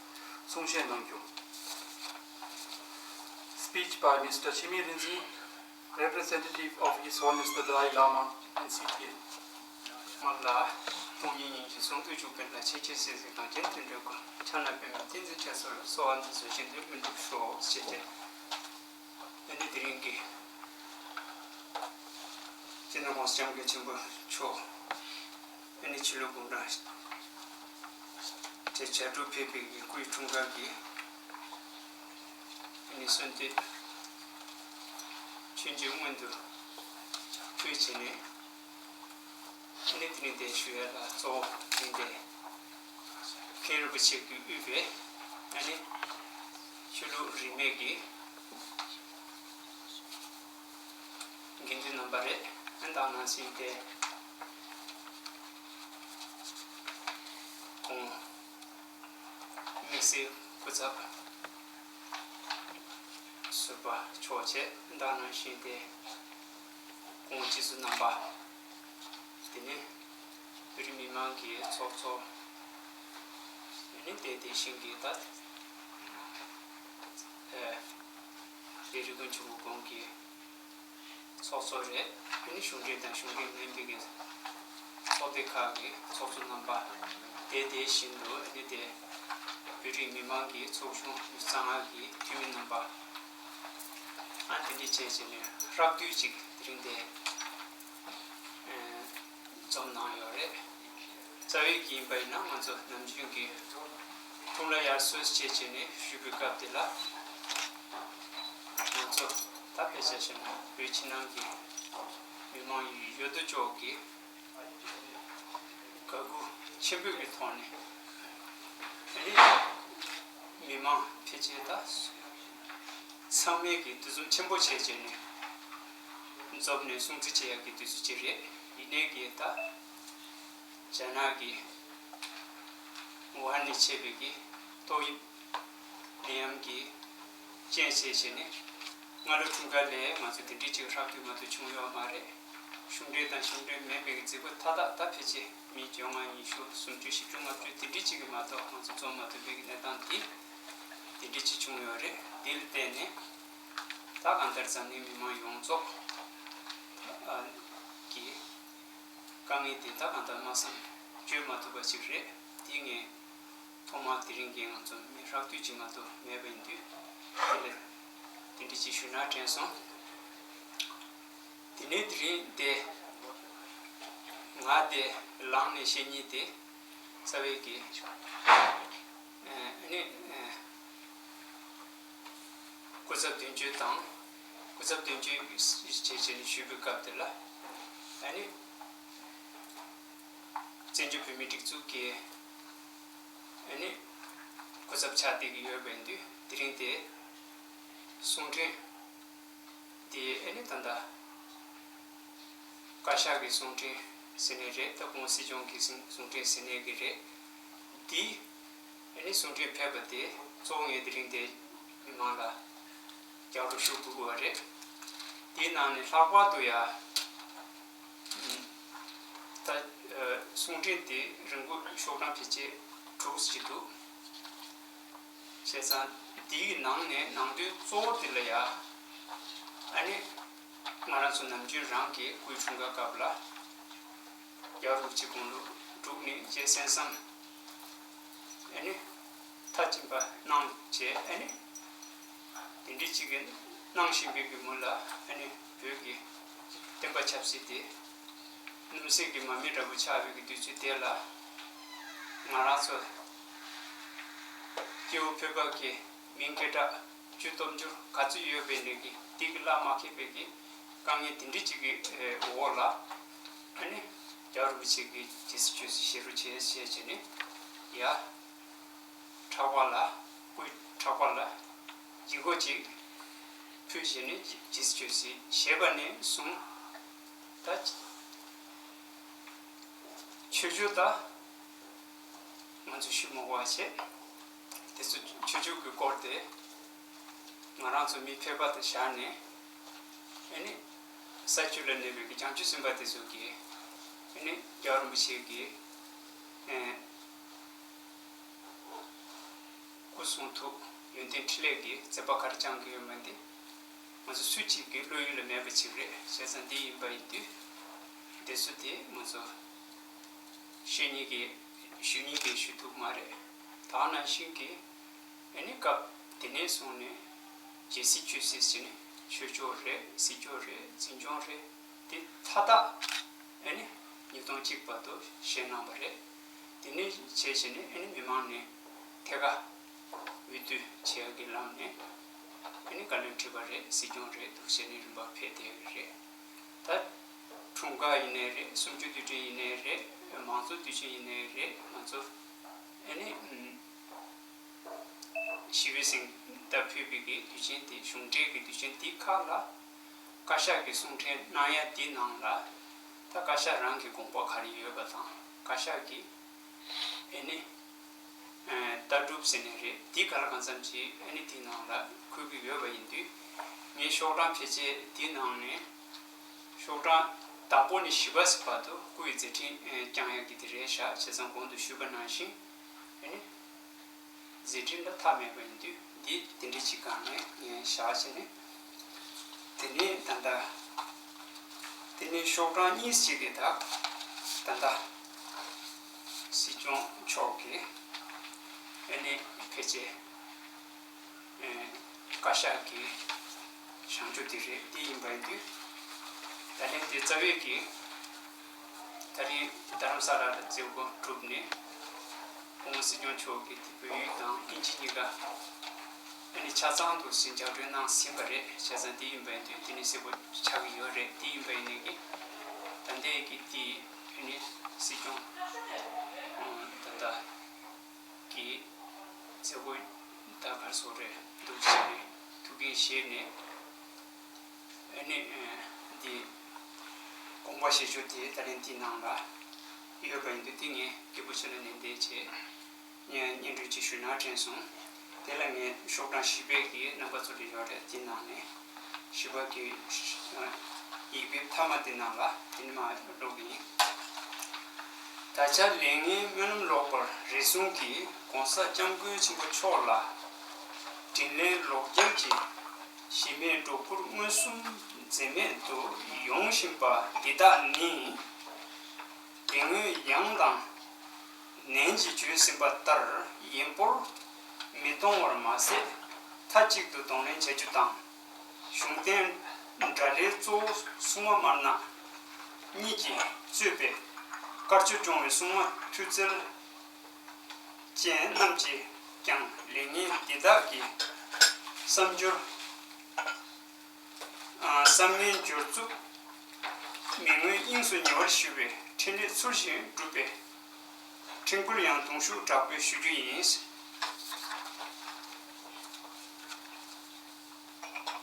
གསུང་བཤད་གནང་རྒྱུ། Speech by Mister Chimi Rinzin, representative of His Holiness the Dalai Lama and C T A. མ་ལ་སྟོང་ཉིད་ཉིད་ཀྱི་གསུང་དུ་བཅུག་པའི་ལ་ཆེ་ཆེ་སེ་སེ་དང་རྒྱན་དུ་འགྲོ་དགོས། ཕྱག་ན་པདྨོ་བསྟན་འཛིན་ཁྲི་སོགས་ལ་གསོལ་བ་འདེབས་སོ་ཞིང་དུ་མི་འགྲུབ་ཤོག་ཅེས་ཏེ། ཨ་ནི་དེ་རིང་གི་སྤྱི་ནོར་༸གོང་ས་༸སྐྱབས་མགོན་ཆེན་པོ་མཆོག་ཨ་ནི་ཕྱི་ལོ་དགུང་གྲངས་བརྒྱད་ཅུ་གྱ་དྲུག་ཕེབས་པའི་གི་སྐུའི་འཁྲུངས་སྐར་གྱི་ཨ་ནི་གསོལ་འདེབས་ཆོས་འབྱོན་སྔོན་དུ་ཕུལ་བྱས་ནས། ཨ་ནི་དེ་རིང་འདིར་ཞུ་ཡས་ལ་གཙོ་བོ་དེ་རིང་འདིར་མཁན་རིན་པོ་ཆེ་གིས་དབུས་པའི་ཨ་ནི་ཆོས་ལུགས་རིས་མེད་ཀྱི་དགེ་འདུན་རྣམ་པ་རེད། ཨ་ནི་དེ་ནང་བཞིན་ཏེ་ཁོང་དམིགས་བསལ་སྐུ་ཚབ་ཟུར་པ་མཆོག་བཅས་དེ་ནང་བཞིན་ཏེ་ཁོང་སྤྱི་ཟུར་རྣམ་པ། དེ་ནས་བོད་རིགས་མི་མང་གི་ཚོགས་གཙོ། དེ་ནས་དེ་དེ་བཞིན་གྱི་ད་ཨེ་རི་ཀོན་ཆུ་བོ་གོང་གི་ཚོགས་གཙོ་རེད། དེ་ནས་གཞུང་འབྲེལ་དང་གཞུང་འབྲེལ་མིན་པའི་གི་ཚོགས་སྡེ་ཁག་གི་ཚོགས་གཙོ་རྣམ་པ། དེ་དེ་བཞིན་དུ་དེ་ནས་དེ་བོད་རིགས་མི་མང་གི་ཚོགས་ཆུང་ཉི་ཤུ་རྩ་ལྔ་གི་འཐུས་མི་རྣམ་པ། ཨ་དེ་འདྲ་བྱས་བྱས་ནས་ཧྲག་བསྡུས་ཅིག་དེ་རིང་དེ། འཛོམས་གནང་ཡོད་རེད། རྩ་བའི་ཡིན་པ་ཡིན་ན་ང་ཚོ་ནམ་རྒྱུན་གྱི་འཁྲུངས་ལྷ་དབྱར་གསོལ་བཅས་བྱས་ནས་ཞུས་པའི་སྐབས་དེ་ལ། ང་ཚོ་ད་དཔེ་ཆ་བཞག་ན་བོད་ཕྱི་ནང་གི་མི་མང་ཡོད་དོ་ཅོག་གིས་དགའ་མགུ་ཆེན་པོའི་གི་ཐོག་ནས་ཨ་ནི་མི་མང་ཕལ་ཆེར་ད། ཚང་མས་ཀྱི་འདུ་འཛོམས་ཆེན་པོ་བྱས་བྱས་ནས་འཛོམས་ནས་སྲུང་བརྩི་བྱེད་ཡག་གི་དུས་ཚོད་ཅིག་རེད། ཡིན་ནའི་ཀྱི་ད་རྒྱ་ནག་གི་ཝུ་ཧན་ནས་མཆེད་པའི་ཀྱི་ཏོག་དབྱིབས་ནད་ཡམས་ཀྱི་རྐྱེན་བྱས་བྱས་ནས་སྔ་ལོ་འཁྲུངས་སྐར་ལས་ང་ཚོ་དེ་འདྲའི་ཅིག་ཧྲག་བསྡུས་མ་གཏོགས་བྱུང་ཡོད་མ་རེད། གཞུང་འབྲེལ་དང་གཞུང་འབྲེལ་མིན་པའི་གི་མཛད་སྒོ་མཐའ་དག་ད་ཕལ་ཆེར་མི་བཅོ་ལྔ་ཉི་ཤུ་སུམ་ཅུ་བཞི་བཅུ་ལྔ་བཅུ་དེ་འདྲའི་ཅིག་གི་མ་གཏོགས་ང་ཚོ་འཛོམས་མ་ཐུབ་པའི་གི་གནས་སྟངས་འདི་དེ་འདྲའི་ཅིག་བྱུང་ཡོད་རེད། འདི་ལ་བརྟེན་ནས་ད་གང་ལྟར་འཛམ་གླིང་མི་མང་ཡོངས་རྫོགས་ཀྱི་དཀའ་ངལ་འདི་ད་གང་ལྟར་མ་བསམ་བརྗོད་མ་ཐུབ་པ་ཅིག་རེད། འདི་ངས་ཐོག་མར་དེ་རིང་གི་ང་ཚོ་མི་ཧྲག་བསྡུས་ཅིག་མ་གཏོགས་མེད་པ་ཡིན་དུས་དེ་ལས་དེ་འདྲ་ཅིག་ཞུས་ན་དྲན་སོང་། དེ་ནས་དེ་རིང་དེ་ང་དེ་ལངས་ནས་བཤད་མཁན་དེ་རྩ་བའི་གི་ཨ་ནི་སྐུ་ཚབ་དོན་གཅོད་དང་སྐུ་ཚབ་དོན་གཅོད་བྱས་བྱས་ནས་ཞུས་པའི་སྐབས་དེ་ལ་ཨ་ནི། བཙན་བྱོལ་བོད་མིའི་སྒྲིག་འཛུགས་ཀྱི་ཨ་ནི་སྐུ་ཚབ་ཆགས་བསྡད་ཀྱི་ཡོད་པ་ཡིན་དུས་དེ་རིང་དེ་གསུང་འཕྲིན་དེ་ཨ་ནི་ད་ལྟ་བཀའ་ཤག་གི་གསུང་འཕྲིན་ཟེར་ནས་རེད། ད་གོང་སྲིད་སྐྱོང་གི་གསུང་གསུང་འཕྲིན་ཟེར་ནས་ཀྱི་རེད། དེ་ཨ་ནི་གསུང་འཕྲིན་ཕེབས་པ་དེ་གཙོ་བོ་ངས་དེ་རིང་དེ་མི་མང་ལ་རྒྱག་རོགས་ཞུ་དགོས་པ་རེད། དེའི་ནང་ནས་ལྷག་པར་དུ་ཡ། ད་གསུང་འཕྲིན་དེ་རིང་པོ་ཤོག་གྲངས་ཕལ་ཆེར་དྲུག་ཅིག་འདུག་བྱས་ཙང་དེའི་ནང་ནས་ནང་དོན་གཙོ་བོ་དེ་ལ་ཡ་ཨ་ནི་ང་རང་ཚོ་ནམ་རྒྱུན་རང་གི་སྐུའི་འཁྲུངས་སྐར་སྐབས་ལ་རྒྱལ་བ་རིན་པོ་ཆེ་དགུང་ལོ་དྲུག་ནས་རྗེ་གསན་བསམ་ཨ་ནི་མཐའ་ཕྱིན་པ་གནང་བྱས་ཨ་ནི། དེ་འདྲའི་ཅིག་གི་གནང་བཞིན་པའི་གི་མུ་ལ་ཨ་ནི་བོད་ཀྱི་བསྟན་པ་ཆབ་སྲིད་དེ་སྣུམ་ཟད་ཀྱི་མ་རྨོས་འདྲ་པོ་ཆགས་པའི་གི་དུས་ཚོད་དེ་ལ་ང་རང་ཚོ་སྐྱེ་བོ་ཕལ་པ་གི་མིང་སྐད་གྲགས་བཅུ་སྟོབས་འབྱོར་ག་ཚོད་ཡོད་པའི་ནས་གི་དེ་གི་བླ་མ་མཁས་པའི་གི་དཀའ་ངལ་དེ་འདྲའི་ཅིག་གི་འོག་ལ་ཨ་ནི་རྒྱལ་བ་རིན་པོ་ཆེ་གི་རྗེས་སུ་བརྗོད་སྲིད་ཞེ་རུ་བྱས་བྱས་བྱས་ནས་ཡ། ཕྲག་པ་ལ་སྐུའི་ཕྲག་པ་ལ་ལྗིད་ཁོག་ཅིག་ ཆོས་བྱས་ནས་རྗེས་སུ་ཆོས་ཟེར་བྱས་པ་ནས་བཟུང་ད་ཆོས་ཕྱོགས་ད་ང་ཚོས་ཞུ་མི་དགོས་པ་བྱས། དེ་ཚོ་ཆོས་ཕྱོགས་ཀྱི་སྐོར་དེ་ང་རང་ཚོ་མི་ཕལ་པ་དེ་བཞག་ནས་ཨ་ནི་ས་བཅུ་ལ་གནས་པའི་གི་བྱང་ཆུབ་སེམས་དཔའ་དེ་ཚོ་གིས་ཨ་ནི་རྒྱལ་བ་རིན་པོ་ཆེ་གི་ཨ་སྐུ་གསུང་ཐུགས་ཡོན་ཏན་ཕྲིན་ལས་ཀྱི་མཛད་པ་ག་རེ་བསྐྱངས་ཀྱི་ཡོད་མེད་དེ་ང་ཚོ་སུ་གཅིག་གི་བློ་ཡུལ་ལ་མེད་པ་ཅིག་རེད། བྱས་ཙང་འདི་ཡིན་པ་ཡིན་དུས་དེ་ཚོ་དེ་ང་ཚོ་ཤེས་མཁན་གྱིས་ཞུ་མཁན་གྱིས་ཞུ་ཐུབ་མ་རེད། ད་ནང་བཞིན་གྱི་ཨ་ནི་སྐབས་དེ་ནས་བཟུང་ནས་རྒྱལ་སྲིད་ཆོས་སྲིད་ཟེར་ནས་ཆོས་ཕྱོགས་རེད། སྲིད་ཕྱོགས་རེད། འཛིན་སྐྱོང་རེད། དེ་མཐའ་དག་ཨ་ནི་ཉིས་སྟོང་གཅིག་བར་དུ་བཞེས་གནང་བ་རེད། དེ་ནས་བྱས་བྱས་ནས་ཨ་ནི་མི་མང་ནས་ཐད་ཀར་འོས་བསྡུ་བྱེད་ཡག་གི་ལམ་ནས་ཨ་ནི་བཀའ་བློན་ཁྲི་པ་རེད། སྲིད་སྐྱོང་རེད། འདུག་བྱས་ནས་རིམ་པ་ཕེབས་བསྡད་ཡོད་རེད། ད་འཁྲུངས་སྐར་ཡིན་ནའི་རེད། གསུམ་བཅུ་དུས་དྲན་ཡིན་ནའི་རེད། མང་གཙོ་དུས་ཆེན་ཡིན་ནའི་རེད། ང་ཚོ་ཨ་ནི་ཞི་བའི་གསེང་ད་ཕུལ་བའི་གི་དུས་ཆེན་དེ་གཞུང་འབྲེལ་གྱི་དུས་ཆེན་དེ་ཁག་ལ་བཀའ་ཤག་གི་གསུང་འཕྲིན་གནང་ཡ་དེ་ནང་ལ་ད་བཀའ་ཤག་རང་གི་དགོངས་པ་ག་རེ་ཡོད་པ་དང་བཀའ་ཤག་གི་ཨ་ནི་ལྟ་གྲུབ་ཟེར་ནའི་རེད། དེ་ག་ལ་གང་འཚམ་ཅིག་ཨ་ནི་དེ་ནང་ལ་འཁོད་ཀྱི་ཡོད་པ་ཡིན་དུས་ངས་ཤོག་གྲངས་ཕལ་ཆེར་དེ་ནང་ནས་ཤོག་གྲངས་དང་པོ་ནས་བཞི་པ་ཟེར་བར་དུ་སྐུ་ཡི་མཛད་འཕྲིན་བསྐྱངས་ཡ་གི་དེ་རེད་ཤག་བྱས་ཙང་གོང་དུ་ཞུས་པ་ནང་བཞིན་ཨ་ནི། མཛད་འཕྲིན་ལ་མཐའ་མེད་པ་ཡིན་དུས་འདི་དེ་འདྲ་ཅིག་སྒང་ནས་ངས་བཞག་བྱས་ནས། དེ་ནས་ད་ལྟ་དེ་ནས་ཤོག་གྲངས་གཉིས་ཅིག་གི་ད་ད་ལྟ་སྲིད་སྐྱོང་མཆོག་གིས་ཨ་ནི་ཕལ་ཆེར་ཨ་བཀའ་ཤག་གི་བྱང་ཆུབ་དེ་རེད། དེ་ཡིན་པ་ཡིན་དུས་ད་ལན་དེ་རྩ་བའི་གི་ད་རིང་རྡ་རམ་ས་ལ་ལ་མཛད་སྒོ་གྲུབ་ནས་སྐུ་ངོ་སྲིད་སྐྱོང་མཆོག་གིས་དེ་བོད་ཡིག་དང་དབྱིན་ཇི་གཉིས་ཀ་ཨ་ནི་ཆ་ཚང་དུ་ཟིན་ལྗགས་སྒྲོན་གནང་ཟིན་པ་རེད། བྱས་ཙང་དེ་ཡིན་པ་ཡིན་དུས་དེ་ནི་གསལ་པོ་ཆགས་ཀྱི་ཡོད་རེད། དེ་ཡིན་པ་ཡིན་ནའི་གི་ད་ལྟའི་གི་དེ་ཨ་ནི་སྲིད་སྐྱོང་ད་ལྟ་གི་མཛད་སྒོ་ད་གར་སོགས་རེད་འདུག་ཟེར་ནས་ཐུགས་འགན་བཞེས་ནས་ཨ་ནི་འདི་དགོངས་པ་བཞེས་ཕྱོགས་དེ་ད་ལན་འདི་ནང་ལ་ཡོད་པ་ཡིན་དུས་དེ་ངས་སྐྱིད་པོ་ཆེ་ལ་ནན་ཏན་བྱས་སྙན་སྙན་སྒྲོན་ཅིག་ཞུ་ན་དྲན་སོང་། དེ་ལ་ངས་ཤོག་གྲངས་བཞི་པའི་གི་རྣམ་པ་ཚོ་ལ་ཡོད་རེད། དེ་ནང་ནས་བཞི་པ་གི་ཡིག་དཔེ་མཐའ་མ་དེ་ནང་ལ་དེ་ནི་མ་ཀློག་གི་ཡིན། ད་ཆ་ལས་ངན་སྨོན་ལམ་ལོག་པར་རེ་ཟུང་གིས་༸གོང་ས་༸སྐྱབས་མགོན་ཆེན་པོ་མཆོག་ལ་དྲིན་ལན་ལོག་འཇལ་གྱི་གཞི་མེད་སྒྲོ་སྐུར་མངོན་སུམ་འཛེམ་མེད་དུ་ཡོང་བཞིན་པ་འདི་དག་ནི། དེ་སྔོན་ཡང་དང་ནན་གྱིས་བརྗོད་ཟིན་པ་ལྟར་ཡིན་པོར་མི་གཏོང་བར་མ་ཟད་མཐའ་གཅིག་ཏུ་གདོང་ལེན་བྱ་རྒྱུ་དང་། གཞུང་བསྟེན་དགྲ་ལྷའི་གཙོ་བོ་སྲུང་མ་དམར་ནག་གཉིས་ཀྱིས་གཙོས་པའི་དཀར་ཕྱོགས་སྐྱོང་བའི་སྲུང་མ་མཐུ་རྩལ་ཅན་རྣམས་ཀྱིས་ཀྱང་ལས་ངན་འདི་དག་གི་བསམ་སྦྱོར་བསམ་ངན་སྦྱོར་རྩུབ་མི་མངོན་དབྱིངས་སུ་ཉེ་བར་ཞི་བའི་ཕྲིན་ལས་ཚུལ་བཞིན་སྒྲུབ་པའི་ཕྲེང་སྐུལ་ཡང་དུང་ཤུགས་དྲག་པོས་ཞུ་རྒྱུ་ཡིན།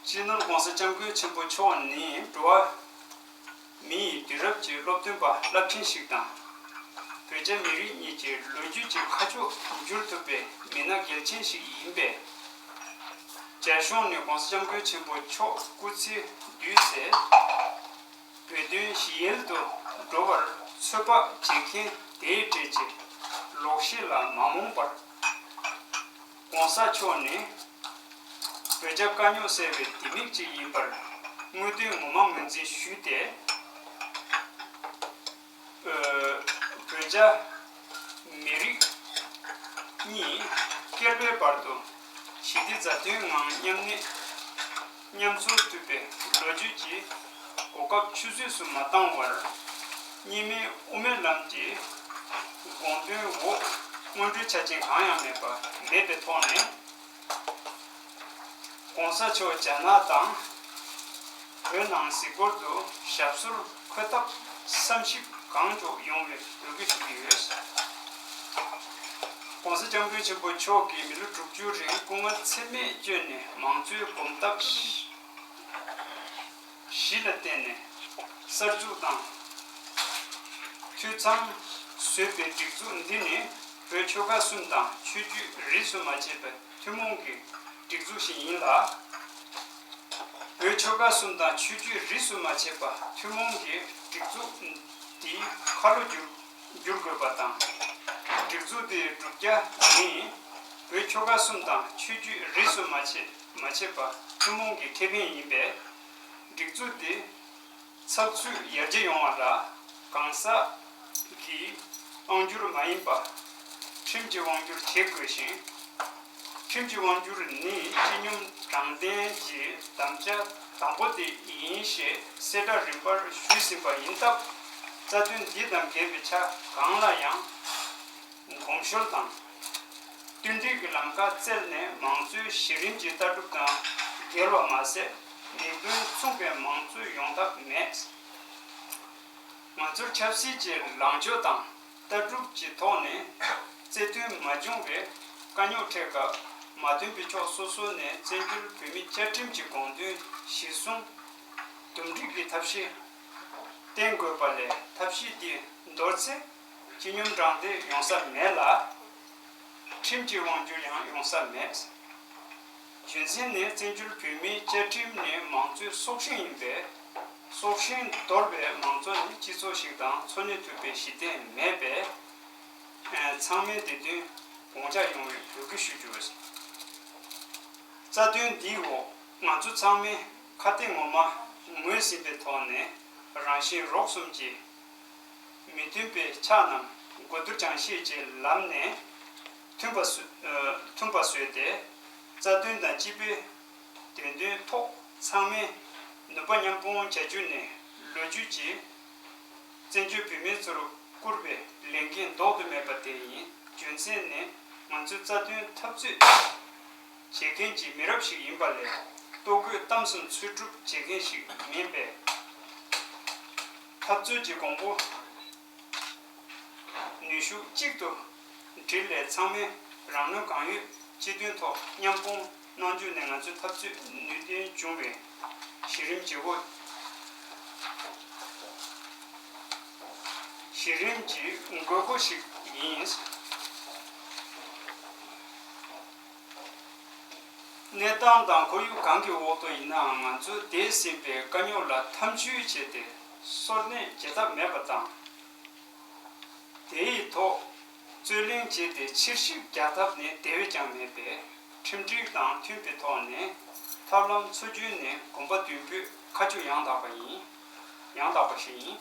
སྤྱི་ནོར་༸གོང་ས་༸སྐྱབས་མགོན་ཆེན་པོ་མཆོག་ནི་འགྲོ་བ་མི་ཡི་དུས་རབས་ཀྱི་སློབ་སྟོན་པ་རླབས་ཆེན་ཞིག་དང་། བོད་རྒྱ་མི་རིགས་གཉིས་ཀྱི་ལོ་རྒྱུས་ཀྱི་ཁ་ཕྱོགས་བསྒྱུར་ཐུབ་པའི་མི་སྣ་གལ་ཆེན་ཞིག་ཡིན་པས། རྒྱ་གཞུང་ནས་༸གོང་ས་༸སྐྱབས་མགོན་ཆེན་པོ་མཆོག་སྐུ་ཚེ་དུས་ཚོད་བོད་དོན་ཞི་ཡལ་དུ་འགྲོ་བར་ཚོད་དཔག་བྱེད་མཁན་དེའི་གྲས་ཀྱི་ལོག་བཤད་ལ་མ་རྨོངས་པར། ༸གོང་ས་མཆོག་ནི་བོད་རྒྱ་དཀའ་རྙོག་སེལ་བའི་ལྡེ་མིག་ཅིག་ཡིན་པར་དངོས་དོན་ངོ་མ་ངོས་འཛིན་ཞུས་ཏེ། བོད་རྒྱ་མི་རིགས་གཉིས་བསྐལ་པའི་བར་དུ་ཞི་བདེ་མཛའ་མཐུན་ངང་མཉམ་གནས་མཉམ་ཚོར་ཐུབ་པའི་ལོ་རྒྱུས་ཀྱི་གོ་སྐབས་ཆུད་ཟོས་སུ་མ་བཏང་བར། གཉིས་སྨན་དབུ་མའི་ལམ་གྱི་དགོངས་དོན་འོག་སྔོན་འགྲོའི་ཆ་རྐྱེན་གང་ཡང་མེད་པ་མེད་པའི་ཐོག་ནས། ༸གོང་ས་མཆོག་རྒྱ་ནག་དང་བོད་ནང་གཟིགས་སྐོར་དུ་ཞབས་སོར་འཁོད་ཐབས་བསམ་ཞིབ་གང་མགྱོགས་ཡོང་བའི་འབོད་སྐུལ་ཞུ་གི་ཡོད། ༸གོང་ས་༸སྐྱབས་མགོན་ཆེན་པོ་མཆོག་གིས་མི་ལོ་དྲུག་ཅུ་རིང་སྐུ་ངལ་ཚད་མེད་བསྐྱོན་ནས་མང་གཙོའི་གོམ་སྟབས་ བཞི་ལ་བརྟེན་ནས་གསར་འཛུགས་དང་། འཐུས་ཚང་བཟོས་པའི་སྒྲིག་འཛུགས་འདི་ནི་བོད་ཆོལ་ཁ་གསུམ་དང་ཆོས་བརྒྱུད་རིས་སུ་མ་ཆད་པའི་ཐུན་མོང་གི་སྒྲིག་འཛུགས་ཤིག་ཡིན་ལ། བོད་ཆོལ་ཁ་གསུམ་དང་ཆོས་བརྒྱུད་རིས་སུ་མ་ཆད་པ་ཐུན་མོང་གི་སྒྲིག་འཛུགས་འདིའི་ཁ་ལོ་བསྒྱུར་བསྒྱུར་དགོས་པ་དང་། སྒྲིག་འཛུགས་དེའི་བསྒྲུབ་རྒྱུ་ནི་བོད་ཆོལ་ཁ་གསུམ་དང་ཆོས་བརྒྱུད་རིས་སུ་མ་ཆད་མ་ཆད་པ་ཐུན་མོང་གི་ཁེ་ཕན་ཡིན་པས། སྒྲིག་འཛུགས་དེ་ཚགས་ཚུད་ཡར་རྒྱས་ཡོང་བ་ལ་གང་ཟག་གི་དབང་སྒྱུར་མ་ཡིན་པ་ཁྲིམས་ཀྱི་དབང་སྒྱུར་བྱེད་དགོས་ཤིང་། ཁྲིམས་ཀྱི་དབང་སྒྱུར་ནི་སྤྱི་སྙོམས་དྲང་བདེན་གྱི་དམ་བཅའ་དང་པོ་དེ་ཡིན་ཞེས་གསལ་བསྒྲགས་རིམ་པར་ཞུས་ཟིན་པ་ཡིན་སྟབས། རྩ་དོན་འདི་དང་འགལ་བའི་ཆ་གང་ལ་ཡང་། གོམས་ཤོར་དང་། བསྟུན་སྒྲིག་གི་ལམ་ཁ་བཙལ་ནས་མང་གཙོའི་གཞི་རིམ་གྱི་ལྟ་གྲུབ་དང་འགལ་བ་མ་ཟད། མིང་དོན་མཚུངས་པའི་མང་གཙོ་ཡོང་ཐབས་མེད། ང་ཚོར་ཆབ་སྲིད་ཀྱི་ལངས་ཕྱོགས་དང་ལྟ་གྲུབ་ཀྱི་ཐོག་ནས་རྩེ་མཐུན་མ་བྱུང་བའི་དཀའ་རྙོག་འཕྲད་སྐབས་མ་མཐུན་པའི་ཕྱོགས་སོ་སོ་ནས་བཙན་བྱོལ་བོད་མིའི་བཅའ་ཁྲིམས་ཀྱི་དགོངས་དོན་གཞིར་བཟུང་འདུམ་འགྲིག་གི་ཐབས་ཤེས་བསྟེན་དགོས་པ་ལས། ཐབས་ཤེས་འདི་འདོར་ཚེ། སྤྱི་སྙོམས་དྲང་བདེན་ཡོང་ས་མེད་ལ། ཁྲིམས་ཀྱི་དབང་སྒྱུར་ཡང་ཡོང་ས་མེད། རྒྱུ་མཚན་ནི་བཙན་བྱོལ་བོད་མིའི་བཅའ་ཁྲིམས་ནི་མང་གཙོའི་སྲོག་ཤིང་ཡིན་པས། སྲོག་ཤིང་འདོར་བའི་མང་གཙོ་ནི་སྤྱི་ཚོགས་ཤིག་དང་འཚོ་གནས་ཐུབ་པའི་གཞི་རྟེན་མེད་པས། ཚང་མས་དེ་དོན་དགོངས་འཇགས་ཡོང་བའི་འབོད་སྐུལ་ཞུ་རྒྱུ། རྩ་དོན་འདིའི་འོག་ང་ཚོ་ཚང་མས་ཁ་གཏད་ངོ་མ་ངོས་ཟིན་པའི་ཐོག་ནས་རང་གཞན་རོགས་གསུམ་གྱི་མི་མཐུན་པའི་ཆ་རྣམས་གོ་བསྡུར་སྦྱང་བཤད་ཀྱི་ལམ་ནས་མཐུན་པ་བཟོ་མཐུན་པ་བཟོས་ཏེ། རྩ་དོན་དང་སྤྱི་པའི་དོན་དོན་ཐོག་ཚང་མས་ནུས་པ་མཉམ་སྤུངས་བྱ་རྒྱུ་ནི་ལོ་རྒྱུས་ཀྱིས་བཙན་བྱོལ་བོད་མི་ཚོར་བསྐུར་བའི་ལས་འགན་ལྡོག་ཏུ་མེད་པ་དེ་ཡིན། རྒྱུ་མཚན་ནི་ང་ཚོས་རྩ་དོན་འཐབ་རྩོད་བྱེད་མཁན་གྱི་མི་རབས་ཤིག་ཡིན་པ་ལས། ལྟོ་གོས་གཏམ་གསུམ་འཚོལ་སྒྲུབ་བྱེད་མཁན་ཞིག་མིན་པས། འཐབ་རྩོད་ཀྱི་གོང་བུ་ནུས་ཤུགས་གཅིག་ཏུ་བསྒྲིལ་ནས་ཚང་མས་རང་ནུས་གང་ཡོད་སྤྱི་དོན་ཐོག་མཉམ་སྤུངས་གནང་རྒྱུ་ནི་ང་ཚོའི་འཐབ་རྩོད་ནུས་ལྡན་འབྱུང་བའི་གཞི་རིམ་བྱེད་སྒོ། གཞི་རིམ་གྱི་དགོས་མཁོ་ཞིག་ཡིན། གནས་སྟངས་དང་ཁོར་ཡུག་གང་གི་འོག་ཏུ་ཡིན་ནའང་ང་ཚོས་འདས་ཟིན་པའི་དཀའ་རྙོག་ལ་འཐབ་ཇུས་བྱས་ཏེ་སོར་གནས་བྱེད་ཐབས་མེད་པ་དང་། དེ་ཡི་ཐོག་རྩོད་གླེང་བྱས་ཏེ་ཕྱིར་ཞིབ་རྒྱག་ཐབས་ནི་དེ་བས་ཀྱང་མེད་པས། ཁྲིམས་སྒྲིག་དང་མཐུན་པའི་ཐོག་ནས་ཐབས་ལམ་འཚོལ་རྒྱུ་ནི་གོམ་པ་མདུན་སྤོས་ཁ་ཕྱོགས་ཡང་དག་པ་ཡིན། ཡང་དག་པ་ཞིག་ཡིན།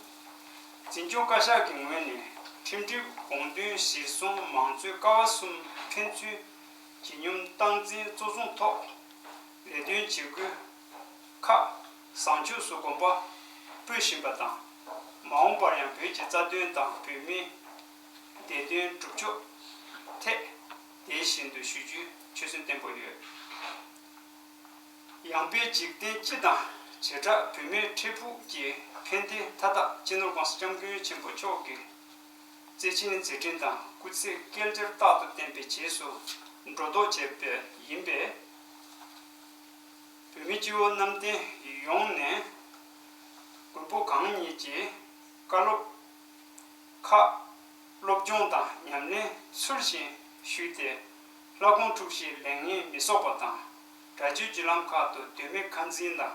འཛིན་སྐྱོང་བཀའ་ཤག་གི་ངོས་ནས་ཁྲིམས་སྒྲིག་དགོངས་དོན་གཞིར་བཟུང་མང་གཙོའི་ཀ་བ་གསུམ་ཕན་ཚུན་ཇེ་སྙོམས་སྟངས་འཛིན་གཙོ་བཟུང་ཐོག་ལས་དོན་བྱེད་སྒོའི་ཁག་བཟང་ཕྱོགས་སུ་གོམ་པ་སྤོས་བཞིན་པ་དང་། མ་འོངས་པར་ཡང་བོད་ཀྱི་རྩ་དོན་དང་བོད་མིའི་བདེ་དོན་སྒྲུབ་ཕྱོགས་ཐད་དེ་བཞིན་དུ་ཞུ་རྒྱུའི་ཆོད་སེམས་བརྟན་པོ་ཡོད། ཡང་བོད་འཇིག་རྟེན་སྤྱི་དང་བྱེ་བྲག་བོད་མིའི་འཕྲལ་ཕུགས་ཀྱི་ཕན་བདེ་མཐའ་དག་སྤྱི་ནོར་༸གོང་ས་༸སྐྱབས་མགོན་ཆེན་པོ་མཆོག་གི་བརྩེ་ཆེན་མཛད་འཕྲིན་དང་སྐུ་ཚེ་བསྐལ་བརྒྱར་རྟག་ཏུ་བརྟན་པའི་རྗེས་སུ་འགྲོ་ལྡོག་བྱས་པ་ཡིན་པས། བོད་མི་སྤྱི་བོ་གནམ་བསྟན་ཡོངས་ནས་མགོན་པོ་གང་ཉིད་ཀྱི་བཀའ་སློབ་ཁག་སློབ་སྦྱོང་དང་ཉམས་ལེན་ཚུལ་བཞིན་ཞུས་ཏེ། ལྷ་ཁོང་འཁྲུག་གཞིའི་ལས་ངན་མི་གསོག་པ་དང་། དགྲ་གཅོད་ཀྱི་ལམ་ཁ་ཏུ་དོན་མེད་ཁ་འཛིན་དང་།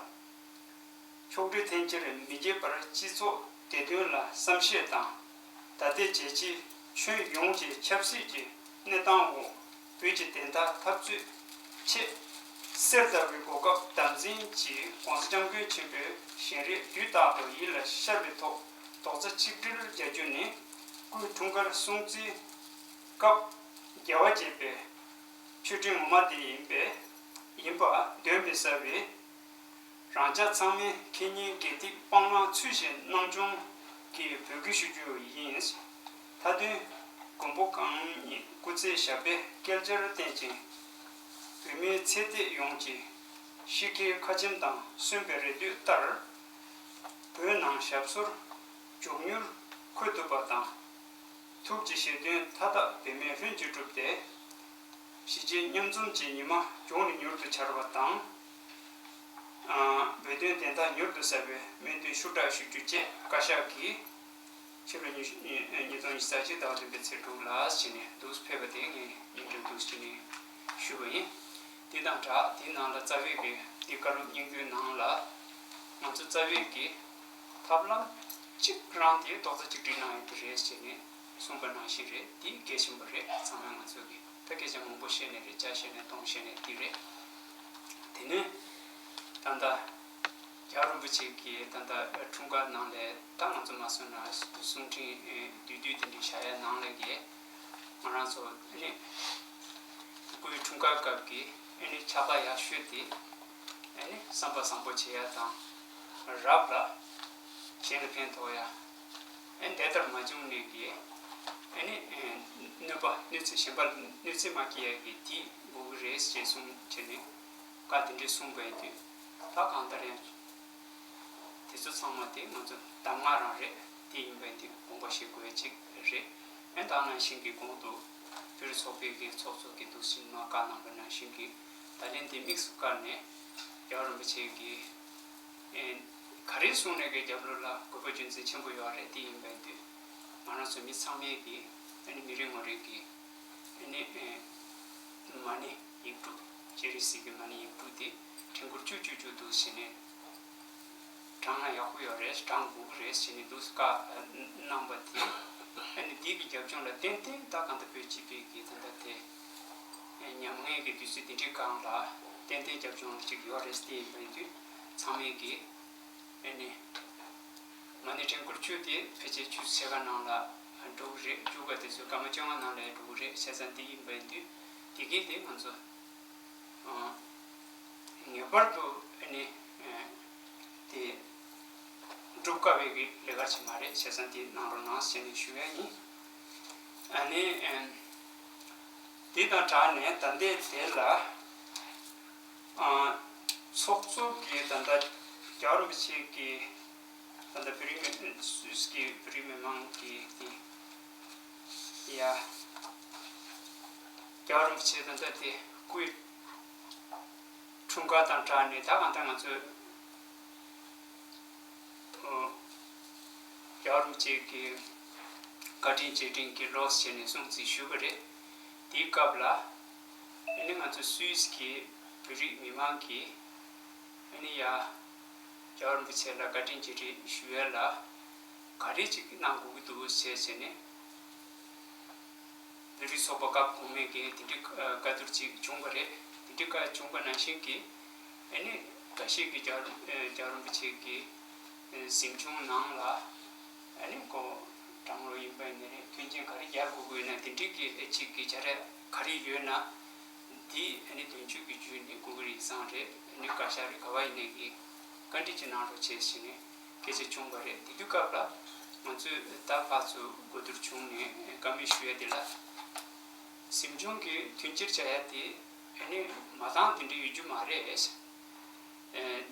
ཕྱོགས་རིས་འཐེན་འཁྱེར་མི་བྱེད་པར་སྤྱི་ཚོགས་བདེ་དོན་ལ་བསམ་ཤེས་དང་། ད་ལྟའི་རྒྱལ་སྤྱིའི་ཁྱོན་ཡོངས་ཀྱི་ཆབ་སྲིད་ཀྱི་གནས་སྟངས་འོག་བོད་ཀྱི་བདེན་མཐའ་འཐབ་རྩོད་ཆེད་གསེར་ལྟ་བུའི་གོ་སྐབས་དམ་འཛིན་གྱིས་༸གོང་ས་༸སྐྱབས་མགོན་ཆེན་པོའི་བཞེངས་རིས་དུས་རྟག་ཏུ་ཡིད་ལ་ཤར་བའི་ཐོག་རྡོག་རྩ་གཅིག་སྒྲིལ་རྒྱག་རྒྱུ་ནི་སྐུའི་འཁྲུངས་སྐར་སྲུང་བརྩིའི་སྐབས་རྒྱལ་བ་དགྱེས་པའི་མཆོད་སྤྲིན་ངོ་མ་དེ་ཡིན་པས། ཡིན་པ་གདོན་མི་ཟ་བའི་རང་ཅག་ཚང་མའི་ཁེ་ཉིན་དགེ་སྡིག་སྤང་བླང་ཚུལ་བཞིན་གནང་སྐྱོང་གི་འབོད་སྐུལ་ཞུ་རྒྱུ་ཡིན། མཐའ་དོན་མགོན་པོ་གང་ཉིད་སྐུ་ཚེ་ཞབས་པད་བསྐལ་བརྒྱར་བརྟན་ཅིང་། བོད་མིའི་ཚེ་གཏད་ཡོངས་ཀྱི་གཤིས་ཀའི་ཁ་ཆེམས་དང་སོན་པའི་རེ་འདུན་ལྟར། བོད་ནང་ཞབས་སོར་མགྱོགས་མྱུར་འཁོད་ཐུབ་པ་དང་། ཐུགས་ཀྱི་བཞེད་དོན་མཐའ་དག་བོད་མིས་ལྷུན་གྱིས་གྲུབ་སྟེ། གཞིས་བྱེས་མཉམ་འཛོམས་ཀྱི་ཉི་མ་མགྱོགས་ནས་མྱུར་དུ་འཆར་བ་དང་། བོད་དོན་བདེན་མཐའ་མྱུར་དུ་གསལ་བའི་སྨོན་འདུན་ཤུགས་དྲག་ཞུ་རྒྱུ་བཅས་བཀའ་ཤག་གིས་ཕྱི་ལོ་ཉིས་ཉིས་སྟོང་ཉི་ཤུ་རྩ་གཅིག་ཟླ་བ་བདུན་པའི་ཚེས་དྲུག་ལ་བྱས་ནས་འདུག་ཕེབས་པ་དེ་ངས་སྙན་སྒྲོན་འདུག་བྱས་ནས་ཞུས་པ་ཡིན། དེ་དང་སྦྲགས་དེའི་ནང་ལ་རྩ་བའི་གི་འདི་བཀའ་སློབ་སྙིང་བསྡུས་ནང་ལ་ང་ཚོ་རྩ་བའི་གི་ཐབས་ལམ་གཅིག་རང་དེ་རྡོག་རྩ་གཅིག་སྒྲིལ་གནང་ཡོད་པ་རེད་ཟེར་ནས་གསུངས་པ་ནང་བཞིན་རེད། དེ་གལ་ཆེན་པོ་རེད། ཚང་མས་ང་ཚོ་གི་ད་སྐད་ཆ་མང་པོ་བཤད་ནས་རེད། ཇ་བཤད་ནས་གདོང་བཤད་ནས་དེ་རེད། དེ་ནས་ད་ལྟ་རྒྱལ་བ་རིན་པོ་ཆེ་གི་ད་ལྟ་འཁྲུངས་སྐར་ནང་ལ་ད་ང་ཚོ་མ་སོང་ན་གསུང་འཕྲིན་བསྡུས་བསྡུས་དེ་འདྲ་བཞག་ཡ་ནང་ལ་གི་ང་རང་ཚོ་ཨ་ནི་སྐུའི་འཁྲུངས་སྐར་སྐབས་ཀྱི་ཨ་ནི་ཕྱག་ལས་ཡག་ཤོས་དེ་ཨ་ནི་བསམ་པ་བཟང་པོ་བྱེད་ཡ་དང་། རབ་ལ་གཞན་ལ་ཕན་ཐོགས་ཡ། ཨ་ནི་དེ་ལྟར་མ་བྱུང་ནས་ཀྱི་ཨ་ནི་གནོད་པ་གནོད་འཚེ་གཞན་པ་གནོད་འཚེ་མ་སྐྱེལ་ཡ་གི་དེ་དགོས་ཀྱི་རེད་ཅེས་གསུངས་བྱས་ནས་བཀའ་དེ་འདྲས་གསུངས་པ་ཡིན་དུས་ད་གང་ལྟར་ཡང་། དེ་ཚོ་ཚང་མ་དེ་ང་ཚོ་གདམས་ངག་རང་རེད། དེ་ཡིན་པས་དེ་དགོངས་པ་བཞེས་དགོས་ཡ་གཅིག་རེད། ཨེ་ད་ནང་བཞིན་གྱི་གོང་དུ་བོད་རིགས་ཚོགས་པའི་གི་ཚོགས་གཙོ་གི་འདུག་སེ་མ་བཀའ་གནང་པ་ནང་བཞིན་གྱི་ད་ལན་དེ་དམིགས་སུ་བཀར་ནས་རྒྱལ་བ་རིན་པོ་ཆེ་གི་ཨེ་ག་རེ་གསུངས་ནས་གི་རྒྱབ་ལོགས་ལ་དགོས་པ་རྒྱུ་མཚན་ཆེན་པོ་ཡོད་རེད། དེ་ཡིན་པས་དེ་ང་རང་ཚོ་མི་ཚང་མས་གི་ཨ་ནི་མི་རེ་ངོ་རེ་གི་ཨ་ནི་ཨེ་མ་ཎི་ཡིག་དྲུག་སྤྱན་རས་གཟིགས་ཀྱི་མ་ཎི་ཡིག་དྲུག་དེ་ཕྲེང་སྐོར་བཅུ་བཅུ་བཅུ་འདུག་སེ་བྱས་ནས་བགྲངས་ན་ཡག་པོ་ཡོད་རེད། བགྲང་དགོས་ཀྱི་རེད་ཟེར་ནས་འདུག་སེ་བཀའ་གནང་པ་དེ་ཨ་ནི་འདི་གི་རྒྱབ་ལྗོངས་ལ་ཏན་ཏན་ད་གང་ལྟར་བོད་སྤྱི་པའི་གི་ད་ལྟ་དེ་ཉམ་ངའི་གི་དུས་ཚོད་འདི་འདྲའི་སྒང་ལ་ཏན་ཏན་རྒྱབ་ལྗོངས་ལ་ཅིག་ཡོད་རེད། དེ་ཡིན་པ་ཡིན་དུས་ཚང་མས་གི་ཨ་ནི་མ་ཎི་ཕྲེང་སྐོར་བཅུ་དེ་ཕལ་ཆེར་བཅུ་ཚེས་པ་ནང་ལ་འགྲོ་གི་རེད། བཅུ་ག་དེ་ཚོ་སྐར་མ་བཅོ་ལྔ་ནང་ལ་འགྲོ་གི་རེད། བྱས་ཙང་དེ་ཡིན་པ་ཡིན་དུས་དེ་གས་དེ་ང་ཚོ་ངེས་པར་དུ་ཨ་ནི་དེ་སྒྲུབ་དཀའ་བའི་གི་ལས་ཀ་ཅིག་མ་རེད། བྱས་ཙང་དེ་གནང་རོགས་གནང་ཟེར་ནས་ཞུ་ཡ་ཡིན། ཨ་ནི་དེ་དང་སྦྲགས་ནས་ད་ལྟའི་དེ་ལ་ཚོགས་གཙོ་གི་ད་ལྟ་རྒྱལ་བ་རིན་པོ་ཆེ་གི་ད་ལྟ་བོད་རིགས་མི་སུད་སི་གི་བོད་རིགས་མི་མང་གི་དེ་ཡ་རྒྱལ་བ་རིན་པོ་ཆེ་ད་ལྟ་དེ་སྐུའི་འཁྲུངས་སྐར་དང་སྦྲགས་ནས་ད་གང་ལྟར་ང་ཚོས་རྒྱལ་བ་རིན་པོ་ཆེ་གི་བཀའ་དྲིན་རྗེས་དྲན་གྱི་ལོ་ཟེར་ནས་སྲུང་བརྩི་ཞུས་པ་རེད། དེའི་སྐབས་ལ་ཨ་ནི་ང་ཚོ་སུད་སི་གི་བོད་རིགས་མི་མང་གིས་ཨ་ནི་ཡ་རྒྱལ་བ་རིན་པོ་ཆེ་ལ་བཀའ་དྲིན་རྗེས་དྲན་ཞུ་ཡ་ལ་ག་རེ་ཅིག་གནང་དགོས་ཀྱི་འདུག་ཟེར་བྱས་ནས། བོད་རིགས་ཚོགས་པ་སྐབས་གོང་མའི་གི་དེ་འདྲའི་བཀའ་བཀའ་བསྡུར་ཅིག་བྱུང་བ་རེད། དེ་འདྲའི་བཀའ་བྱུང་བ་ནང་བཞིན་གྱི་ཨ་ནི་འགའ་ཤས་ཀྱིས་རྒྱལ་རྒྱལ་བ་རིན་པོ་ཆེ་གི་གཟིམ་ཆུང་ནང་ལ་ཨ་ནི་ཁོ་གྲང་རླུང་ཡིན་པ་ཡིན་ནའི་རེད། མཐུན་རྐྱེན་ག་རེ་རྒྱག་དགོས་ཀྱི་ཡོད་ན་དེ་འདྲའི་གི་ཨེ་ཅིག་གི་བྱ་ར་ག་རེ་ཡོད་ན་དེ་ཨ་ནི་དོན་གཅོད་ཀྱི་བརྒྱུད་ནས་གུ་གུ་རིགས་བཟང་རེད། ཨ་ནི་བཀའ་ཤག་རེད། ག་བ་ཡིན་ནའི་གི་བཀའ་འདྲི་ཅིག་གནང་རོགས་བྱེད་ཟེར་ནས། སྐད་ཆ་བྱུང་བ་རེད། དེ་དུས་སྐབས་ལ་ང་ཚོས་ད་ཕར་ཚུར་གོ་བསྡུར་བྱུང་ནས་བཀའ་མོལ་ཞུ་ཡ་དེ་ལ། གཟིམ་ཆུང་གི་མཐུན་རྐྱེན་བྱ་ཡ་དེ་ཨ་ནི་མ་འདང་དེ་འདྲ་ཡོད་རྒྱུ་མ་རེད། ཨ་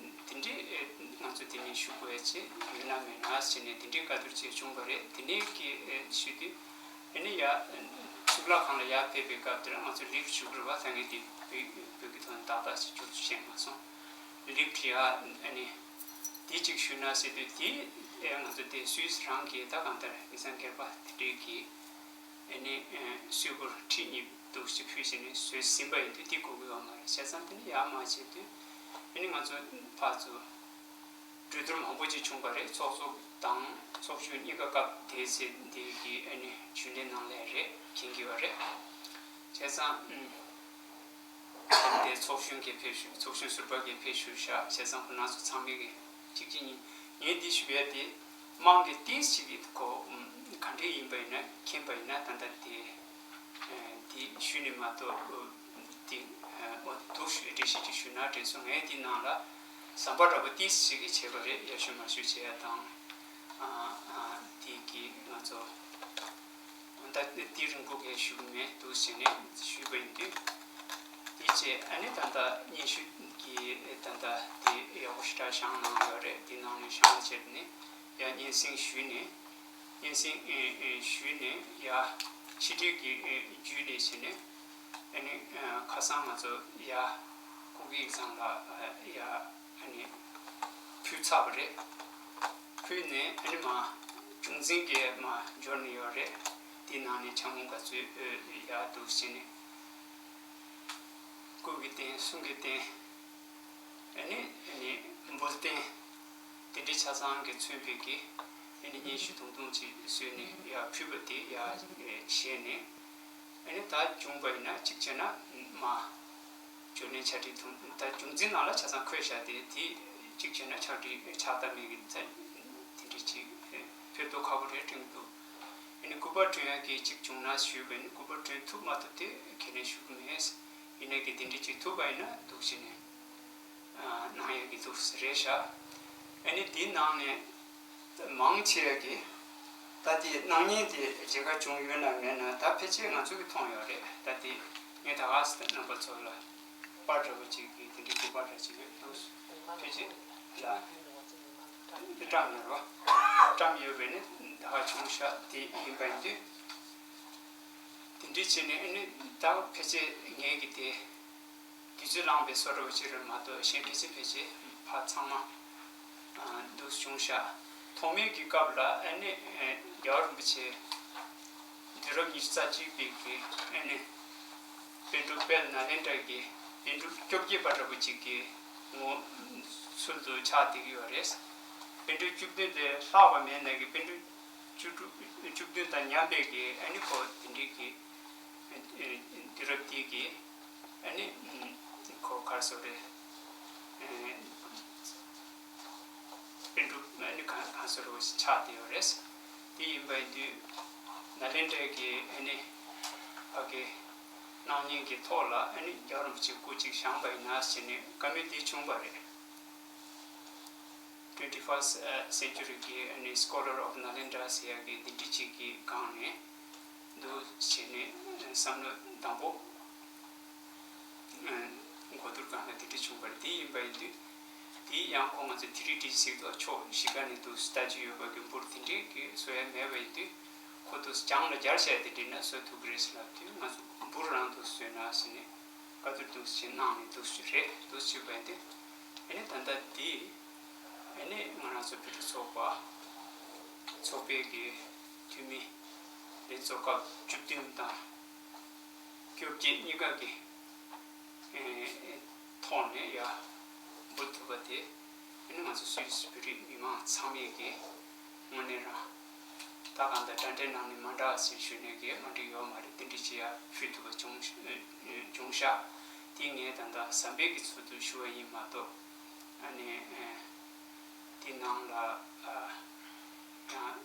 དེ་འདྲའི་ཨ་ང་ཚོ་དེ་ནས་ཞུ་དགོས་ཡ་ཅིག་ཡོད་ན་མེད་ན་ཟེར་ནས་དེ་འདྲའི་བཀའ་བསྡུར་ཅིག་བྱུང་བ་རེད། དེ་ནས་ཀྱི་ཨ་ཞུས་དུས་ཨ་ནི་ཡ་གཙུག་ལག་ཁང་ལ་ཡར་ཕེབས་པའི་སྐབས་དེར་ང་ཚོ་ལིཕ་ཞུ་དགོས་རེད་པ། ད་ངས་དེ་བོད་བོད་ཀྱི་ཐོག་ནས་ཏག་ཏག་ཅིག་བསྒྱུར་བཅོས་བྱས་མ་སོང་། ལིཕ་ཡ་ཨ་ནི། དེ་གཅིག་ཞུས་ན་ཟེར་དུས་དེ་ཨེ་ང་ཚོ་དེ་སུད་སི་རང་གི་ད་གང་ལྟར་མི་ཚང་སྒེར་པ་དེ་འདྲས་ཀྱི་ཨེ་ནི་ཨེ་གསོལ་ཕོར་ཁྲི་གཉིས་འདུག་སེ་ཕུལ་བྱས་ནས་བཟོས་ཟིན་པ་ཡིན་དུས་དེ་དགོས་ཀྱི་ཡོད་མ་རེད། བྱས་ཙང་དེ་ནི་ཡར་མར་བྱས་དུས་ཨེ་ནི་ང་ཚོ་ཕར་ཚུར་གྲོས་བསྡུར་མང་པོ་ཅིག་བྱུང་བ་རེད། ཚོགས་གཙོ་དང་ཚོགས་གཞོན་གཉིས་ཀ་སྐབས་དེའི་ཚེ་དེ་གི་ཨེ་ནི་རྒྱུན་ལས་ནང་ལས་རེད། མཁྱེན་གྱི་ཡོད་རེད། བྱས་ཙང་ཨུམ། དེ་ཚོགས་གཞོན་གྱིས་ཕེབས་ཞུ། ཚོགས་གཞོན་ཟུར་པ་གིས་ཕེབས་ཞུ་བཞག་བྱས་ཙང་ཁོ་རང་ཚོ་ཚང་མས་ཀྱི་གཅིག་གཅིག་གཉིས་ངས་འདི་ཞུ་ཡ་དེ་དམངས་ཀྱི་ཏིས་ཞིག་གི་ཁོ་ག་འདྲས་ཡིན་པ་ཡིན་ན་མཁྱེན་པ་ཡིན་ན་ད་ལྟ་དེ་དེ་ཞུ་ནས་མ་གཏོགས་དེ་འོ་འདུག་ཞུ་འགྲེལ་བཤད་ཅིག་ཞུ་ན་དྲན་སོང་། ངས་དེ་ནང་ལ་ཟམ་པ་འདྲ་པོ་ཏིས་ཞིག་གིས་བྱས་པ་རེད། ཡར་ཞུ་མར་ཞུ་བྱས་ཡ་དང་དེ་གི་ང་ཚོ། ད་དེ་རིང་པོ་གས་ཞུ་གི་མེད་འདུག་ཟེར་ནས་ཞུས་པ་ཡིན་དུས། དེ་རྗེས་ཨ་ནི་ད་ལྟ་སྙན་ཞུ་གི་ད་ལྟ་དེ་ཡག་པོ་ཞེ་དྲག་བཞག་གནང་ཡོད་རེད། དེ་ནང་ནས་བཞག་བྱས་ནས་ཡང་སྙན་སེང་ཞུས་ནས་སྙན་སེང་ཨེ་ཨེ་ཞུས་ནས་ཡ་ཕྱི་དྲིལ་གྱི་ཨེ་བརྒྱུད་ནས་བྱས་ནས་ཨ་ནི་ཁ་སང་ང་ཚོ་ཡ་སྐུ་སྒེར་ཚང་ལ་ཡ་ཨ་ནི་ ཕུལ་ཚར་བ་རེད། ཕུལ་ནས་ཨ་ནི་མ་བྱུང་འཛིན་གྱི་མ་འབྱོར་ནས་ཡོད་རེད། དེའི་ནང་ནས་ཕྱག་མོ་ག་ཚོད་ཡག་འདུག་ཟེར་ནས། སྐུ་གི་རྟེན་གསུང་གི་རྟེན། ཨ་ནི་ཨ་ནི་འབུལ་རྟེན། དེ་འདྲའི་ཆ་ཚང་གིས་མཚོན་པའི་གི་ཨ་ནི་སྙན་ཞུ་དུང་དུང་ཅིག་བཟོས་ནས་ཡར་ཕུལ་བ་དེ་ཡར་བཞེས་ནས། ཨ་ནི་ད་བྱུང་བ་ཡིན་ན་གཅིག་བྱས་ན་མ། བྱུང་ནས་ཕྱག་བྲིས་དུང་ད་བྱུང་འཛིན་ནང་ལ་ཆ་ཚང་འཁོད་བཞག་སྟེ་དེ་གཅིག་བྱས་ན་ཕྱག་བྲིས་ཕྱག་བཏབ་མེད་གི་ཚ་དེ་འདྲའི་ཅིག་ཕེབས་ཐུབ་ཁག་པོ་རེད་དྲན་གི་འདུག་ཨ་ནི་སྐུ་པར་སྐྲུན་ཡག་གི་གཅིག་བྱུང་ན་ཞུས་པ་ཡིན་ན་སྐུ་པར་སྐྲུན་ཐུབ་མ་ཐུབ་དེ་ཁས་ལེན་ཞུ་གི་མེད། ཡིན་ནའི་གི་དེ་འདྲའི་ཅིག་ཐུབ་པ་ཡིན་ན་འདུག་བྱས་ནས་གནང་ཡག་གི་འདུག་རེད་ཤག་ཨ་ནི་དེའི་ནང་ནས་མང་ཆེ་བ་གི་ད་དེ་གནང་མཁན་དེ་མཇལ་ཁ་བྱུང་ཡོད་ན་མེད་ན་ད་ཕལ་ཆེར་ང་ཚོ་གི་མཐོང་ཡོད་རེད། ད་དེ་ངས་ད་ག་སེ་རྣམ་པ་ཚོ་ལ་པར་འདྲ་པོ་ཅིག་གི་དེ་འདྲའི་སྐུ་པར་འདྲ་ཅིག་ཡོད་འདུག་ཕལ་ཆེར་ལ་བཀྲམ་ཡོད་རེད་བ། བཀྲམ་ཡོད་པས་ནི་ད་ག་བྱུང་ཤག་དེ་ཡིན་པ་ཡིན་དུས། དེ་འདྲའི་བྱས་ནས་ཨ་ནི་ད་ཕལ་ཆེར་ངས་གི་དེ་དུས་ཚོད་བླངས་པའི་བཟོ་འདྲ་པོ་ཅིག་རེད་མ་གཏོགས་གཞན་ཕལ་ཆེར་ཕལ་ཆེར་ཕར་ཚང་མ་འདུག་བྱུང་ཤག་ཐོག་མའི་གི་སྐབས་ལ་ཨ་ནི་རྒྱལ་བ་རིན་པོ་ཆེ་དུས་རབས་ཉི་ཤུ་རྩ་གཅིག་པའི་གི་ཨ་ནི་པཎ་གྲུབ་དཔལ་ནཱ་ལེནྡྲ་གི་པཎ་གྲུབ་བཅོ་བརྒྱད་པ་འདྲ་པོ་ཅིག་གི་ངོ་ཚུལ་དུ་ཆགས་བསྡད་ཀྱི་ཡོད་རེད། པཎ་གྲུབ་བཅུ་བདུན་ལས་ལྷག་པ་མེད་ནའི་གི་པཎ་གྲུབ་བཅུ་དྲུག་བཅུ་བདུན་དང་མཉམ་པའི་གི་ཨ་ནི་ཁོ་དེ་འདྲའི་གི་དུས་རབས་དེའི་གི་ཨ་ནི་ཁོ་ག་རེ་ཟེར་རེད། པཎ་གྲུབ་ཨ་ནི་གང་གང་ཟེར་རོ་ཆགས་བསྡད་ཡོད་རེད། དེ་ཡིན་པ་ཡིན་དུས་ནཱ་ལེནྡྲའི་གི་ཨ་ནི་ཕ་གི་སྣང་བརྙན་གྱི་ཐོག་ལ་ཨ་ནི་རྒྱལ་བ་རིན་པོ་ཆེ་སྐུ་གཅིག་བཞེངས་པ་ཡིན་ན་ཟེར་ནས་བཀའ་མོལ་དེ་བྱུང་བ་རེད། Twenty first century གི་ཨ་ནི་Scholar of Nalendra ཟེར་ཡག་གི་འདི་འདྲ་ཅིག་གི་སྒང་ནས་འདུག་བྱས་ནས་བསམ་བློ་དང་པོ་འགོ་བསྡུར་སྒང་ལ་འདི་འདྲ་བྱུང་བ་རེད། དེ་ཡིན་པ་ཡིན་དུས་དེའི་ཡང་ཁོ་ང་ཚོ་དེ་རིང་འདྲ་ཞིག་ཏུ་ཕྱོགས་བཞི་ཀ་ནས་འདུག་ལྟ་རྒྱུ་ཡོད་པ་གི་འབུར་དེ་འདྲའི་གི་བཟོ་ཡ་མེད་པ་ཡིན་དུས་ཁོ་འདུག་སྦྱང་ལ་སྦྱར་བྱས་དེ་འདྲ་ན་བཟོ་ཐུབ་ཀྱི་རེད་ཟེར་ལབ་དུས་ང་ཚོ་འབུར་རང་འདུག་བཟོས་ན་ཟེར་ནས། བཀའ་བསྡུར་འདུག་སེ་གནང་ནས་འདུག་སེ་རེད་འདུག་སེ་བྱས་པ་ཡིན་ཏེ། ཨ་ནི་ད་ལྟ་འདི་ཨ་ནི་ང་རང་ཚོ་བོད་ཕྲུག་ཚོགས་པ་ཚོགས་པའི་གི་འཐུས་མི་ལྷན་ཚོགས་སྐབས་བཅུ་བདུན་དང་བཅོ་བརྒྱད་གཉིས་ཀ་གི་ཨེ་ཐོག་ནས་ཡར་འབུལ་ཐུབ་པ་དེ། ཨ་ནི་ང་ཚོ་སུད་སི་བོད་རིགས་མི་མང་ཚང་མས་ཀྱི་དངོས་གནས་རང་ད་གང་ལྟར་འདྲ་འདྲའི་ནང་ནས་མ་འདྲ་ཟེར་ཞུས་ནས་ཀྱི་མ་འགྲིག་ཡོད་མ་རེད། དེ་འདྲ་ཅིག་ཡར་ཕུལ་ཐུབ་པ་བྱུང་བྱུང་ཤག་དེ་ངས་ད་ལྟ་ཟམ་པའི་གི་ཚུལ་དུ་ཞུ་བ་ཡིན་མ་གཏོགས། ཨ་ནི་དེ་ནང་ལ་ཡང་།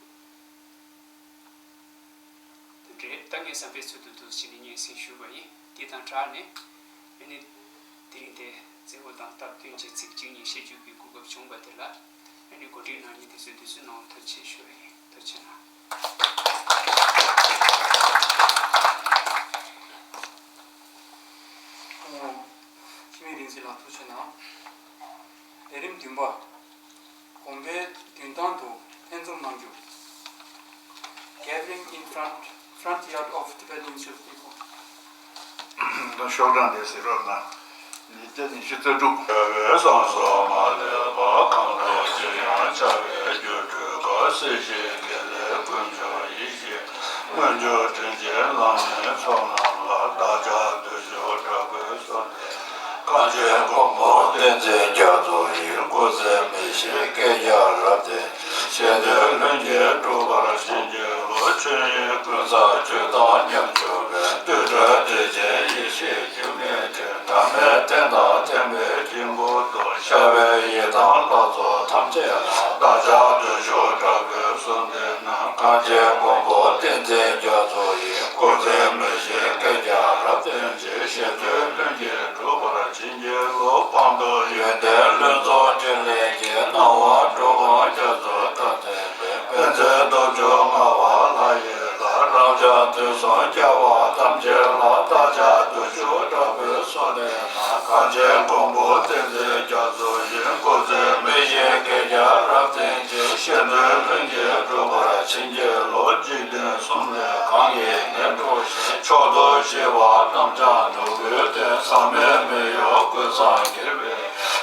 རེད། ད་ངས་བསམ་པའི་ཚུལ་དུ་འདུག་ཕྱི་ནས་སྙན་སེང་ཞུས་པ་ཡིན། དེ་དང་སྦྲགས་ནས་ཨ་ནི་དེ་རིང་དེ་མཛད་སྒོ་དང་སྟབས་བསྟུན་གྱིས་ཚིག་གཅིག་གཉིས་བཤད་རྒྱུ་གི་གོ་སྐབས་བྱུང་བ་དེ་ལ་ཨ་ནི་གོ་སྒྲིག་གནང་མཁན་དེ་ཚོས་དུས་ཚོད་གནང་བར་ཐུགས་རྗེ་ཆེ་ཞུ་བ་ཡིན། ཐུགས་རྗེ་གནང་། འཆི་མེད་རིག་འཛིན་ལགས་ཐུགས་རྗེ་གནང་། ལས་རིམ་བདུན་པ། དགོན་པའི་མདུན་ཐང་དུ་ལྷན་འཛོམས་གནང་རྒྱུ། Gathering in front, front yard of Tibetan Institute people. ད་ཤོག་གྲངས་དེ་གཟིགས་རོགས་གནང་། ཉིས་བརྒྱ་ཉི་ཤུ་རྩ་དྲུག་བྱ་བའི་བསམ་སོགས་མ་ལུས་པ། གང་འགྲོ་ཅི་ཡང་བྱ་བའི་རྒྱུར་གྲོལ་དཀའ། སྲིད་ཞིའི་དགེ་ལེགས་ཀུན་འབྱུང་ཡེ་ཤེས། མངོན་སྤྱོད་དྲིན་ཅན་བླ་མའི་ཚོགས་རྣམས་ལ། བདག་ཅག་བདུད་ཕྱོགས་དྲག་པོའི་སྲོག་གཏད། གངས་ཅན་མགོན་པོ་བསྟན་འཛིན་རྒྱ་མཚོ་ཡི། སྐུ་ཚེ་མི་ཤིགས་བསྐལ་བརྒྱར་རབ་བརྟན་ཅིང་། གཞན་དོན་ལྷུན་གྱིས་གྲུབ་པར་བྱིན་གྱིས་རློབས། ཆོས་ཉིད་ཀུན་བཟང་ཆོས་དང་མཉམ་སྤྱོད་པའི། བདུད་དགྲ་བདེ་ཆེན་ཡེ་ཤེས་འགྱུར་མེད་སྟེང་། བདག་མེད་རྟེན་དང་བརྟེན་པའི་དཀྱིལ་འཁོར་དུ། བྱ་བའི་ཡི་དམ་ལྷ་ཚོགས་ཐམས་ཅད་ལ། བདག་ཅག་བདུད་ཕྱོགས་དྲག་པོའི་གསོལ་འདེབས་ན། གངས་ཅན་མགོན་པོ་བསྟན་འཛིན་རྒྱ་མཚོ་ཡི། སྐུ་ཚེ་མི་ཤིགས་བསྐལ་བརྒྱར་རབ་བརྟན་ཅིང་། གཞན་དོན་ལྷུན་གྱིས་གྲུབ་པར་བྱིན་གྱིས་རློབས། སྤངས་རྟོགས་ཡོན་ཏན་ལྷུན་རྫོགས་ཕྲིན་ལས་ཀྱིས། སྣང་བ་འགྲོ་མགོན་རྒྱ་མཚོའི་ཐུགས་བརྩེ་བས། ཕན་མཛད་སྟོབས་བཅུ་མངའ་བ་ལྷ་ཡི་བླ། རབ་འབྱམས་དུས་གསུམ་རྒྱལ་བ་ཐམས་ཅད་ལ། བདག་ཅག་བདུད་ཕྱོགས་དྲག་པོའི་གསོལ་འདེབས་ན། གངས་ཅན་མགོན་པོ་བསྟན་འཛིན་རྒྱ་མཚོ་ཡི། སྐུ་ཚེ་མི་ཤིགས་བསྐལ་བརྒྱར་རབ་བརྟན་ཅིང་། གཞན་དོན་ལྷུན་གྱིས་གྲུབ་པར་བྱིན་གྱིས་རློབས། འཇིག་རྟེན་གསུམ་ལས་གང་གིས་ངན་འགྲོ་ཞིང་། ཕྱོགས་རྫོགས་ཞི་བ་རྣམ་བྱང་ནོར་བུའི་གདན། ཟག་མེད་མི་གཡོ་ཀུན་བཟང་རྒྱལ་བའི་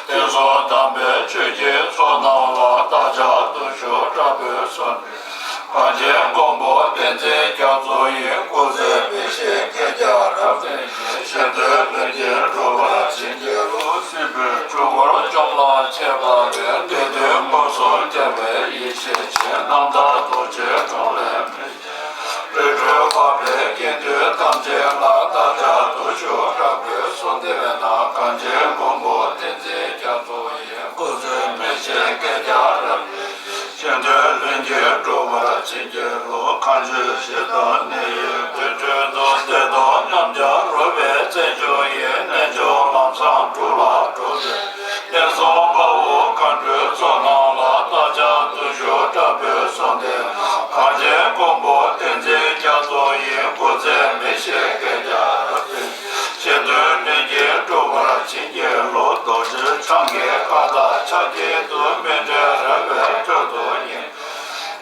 གདན། ཞེས་སོགས་དམ་པའི་ཆོས་ཀྱི་ཚོགས་རྣམས་ལ་བདག་ཅག་བདུད་ཤོག་དྲག་པོས་གསོལ་འདེབས། གངས་ཅན་མགོན་པོ་བསྟན་འཛིན་རྒྱ་མཚོ་ཡི་སྐུ་ཚེ་མི་ཤིགས་བསྐལ་བརྒྱར་བརྟན་ཅིང་། གཞན་དོན་ལྷུན་གྱིས་གྲུབ་པར་བྱིན་གྱིས་རློབས། སྲིད་པའི་འཁྲུལ་འཁོར་བཅོམ་ལ་མཆིས་པ་ཡི། བདེ་དོན་མངོན་སུམ་རྒྱལ་བའི་ཡེ་ཤེས་ཀྱི། རྣམ་དག་རྡོ་རྗེའི་གྲོང་ལས་མི་རིགས་འཕགས་པའི་དགེ་འདུན་ཐམས་ཅད་ལ་བདག་ཅག་བདུད་ཤོག་དྲག་པོས་གསོལ་འདེབས་ན། གངས་ཅན་མགོན་པོ་བསྟན་འཛིན་རྒྱ་མཚོ་ཡི། སྐུ་ཚེ་མི་ཤིགས་བསྐལ་བརྒྱར་བརྟན་ཅིང་། གཞན་དོན་ལྷུན་གྱིས་གྲུབ་པར་བྱིན་གྱིས་རློབས། མཁའ་སྤྱོད་གཞི་བདག་ནི་ཡི་དོན་སྤྲུལ་སྟོབས། བདེ་སྟོབས་མཉམ་སྦྱར་རོལ་པའི་རྩེད་འཇོ་ཡི། རྣལ་འབྱོར་ལམ་བཟང་དྲུག་ལ་གྲོལ་མཛད། བསྟན་སྲུང་དཔའ་བོ་མཁའ་འགྲོའི་ཚོགས་རྣམས་ལ། བདག་ཅག་བདུད་ཤོག་དྲག་པོས་གསོལ་འདེབས་ན། གངས་ཅན་མགོན་པོ་བསྟན་འཛིན་རྒྱ་མཚོ་ཡི། སྐུ་ཚེ་མི་ཤིགས་བསྐལ་བརྒྱར་བརྟན། གཞན་དོན་ལྷུན་གྱིས་གྲུབ་པར་བྱིན་གྱིས་རློབས། རྡོ་རྗེ་འཆང་གི་བཀའ་དང་ཕྱག་གཉིས་བསྡུས། སྨིན་གྲོལ་རོལ་པའི་ཁྲོད་དུ་ཡིབ།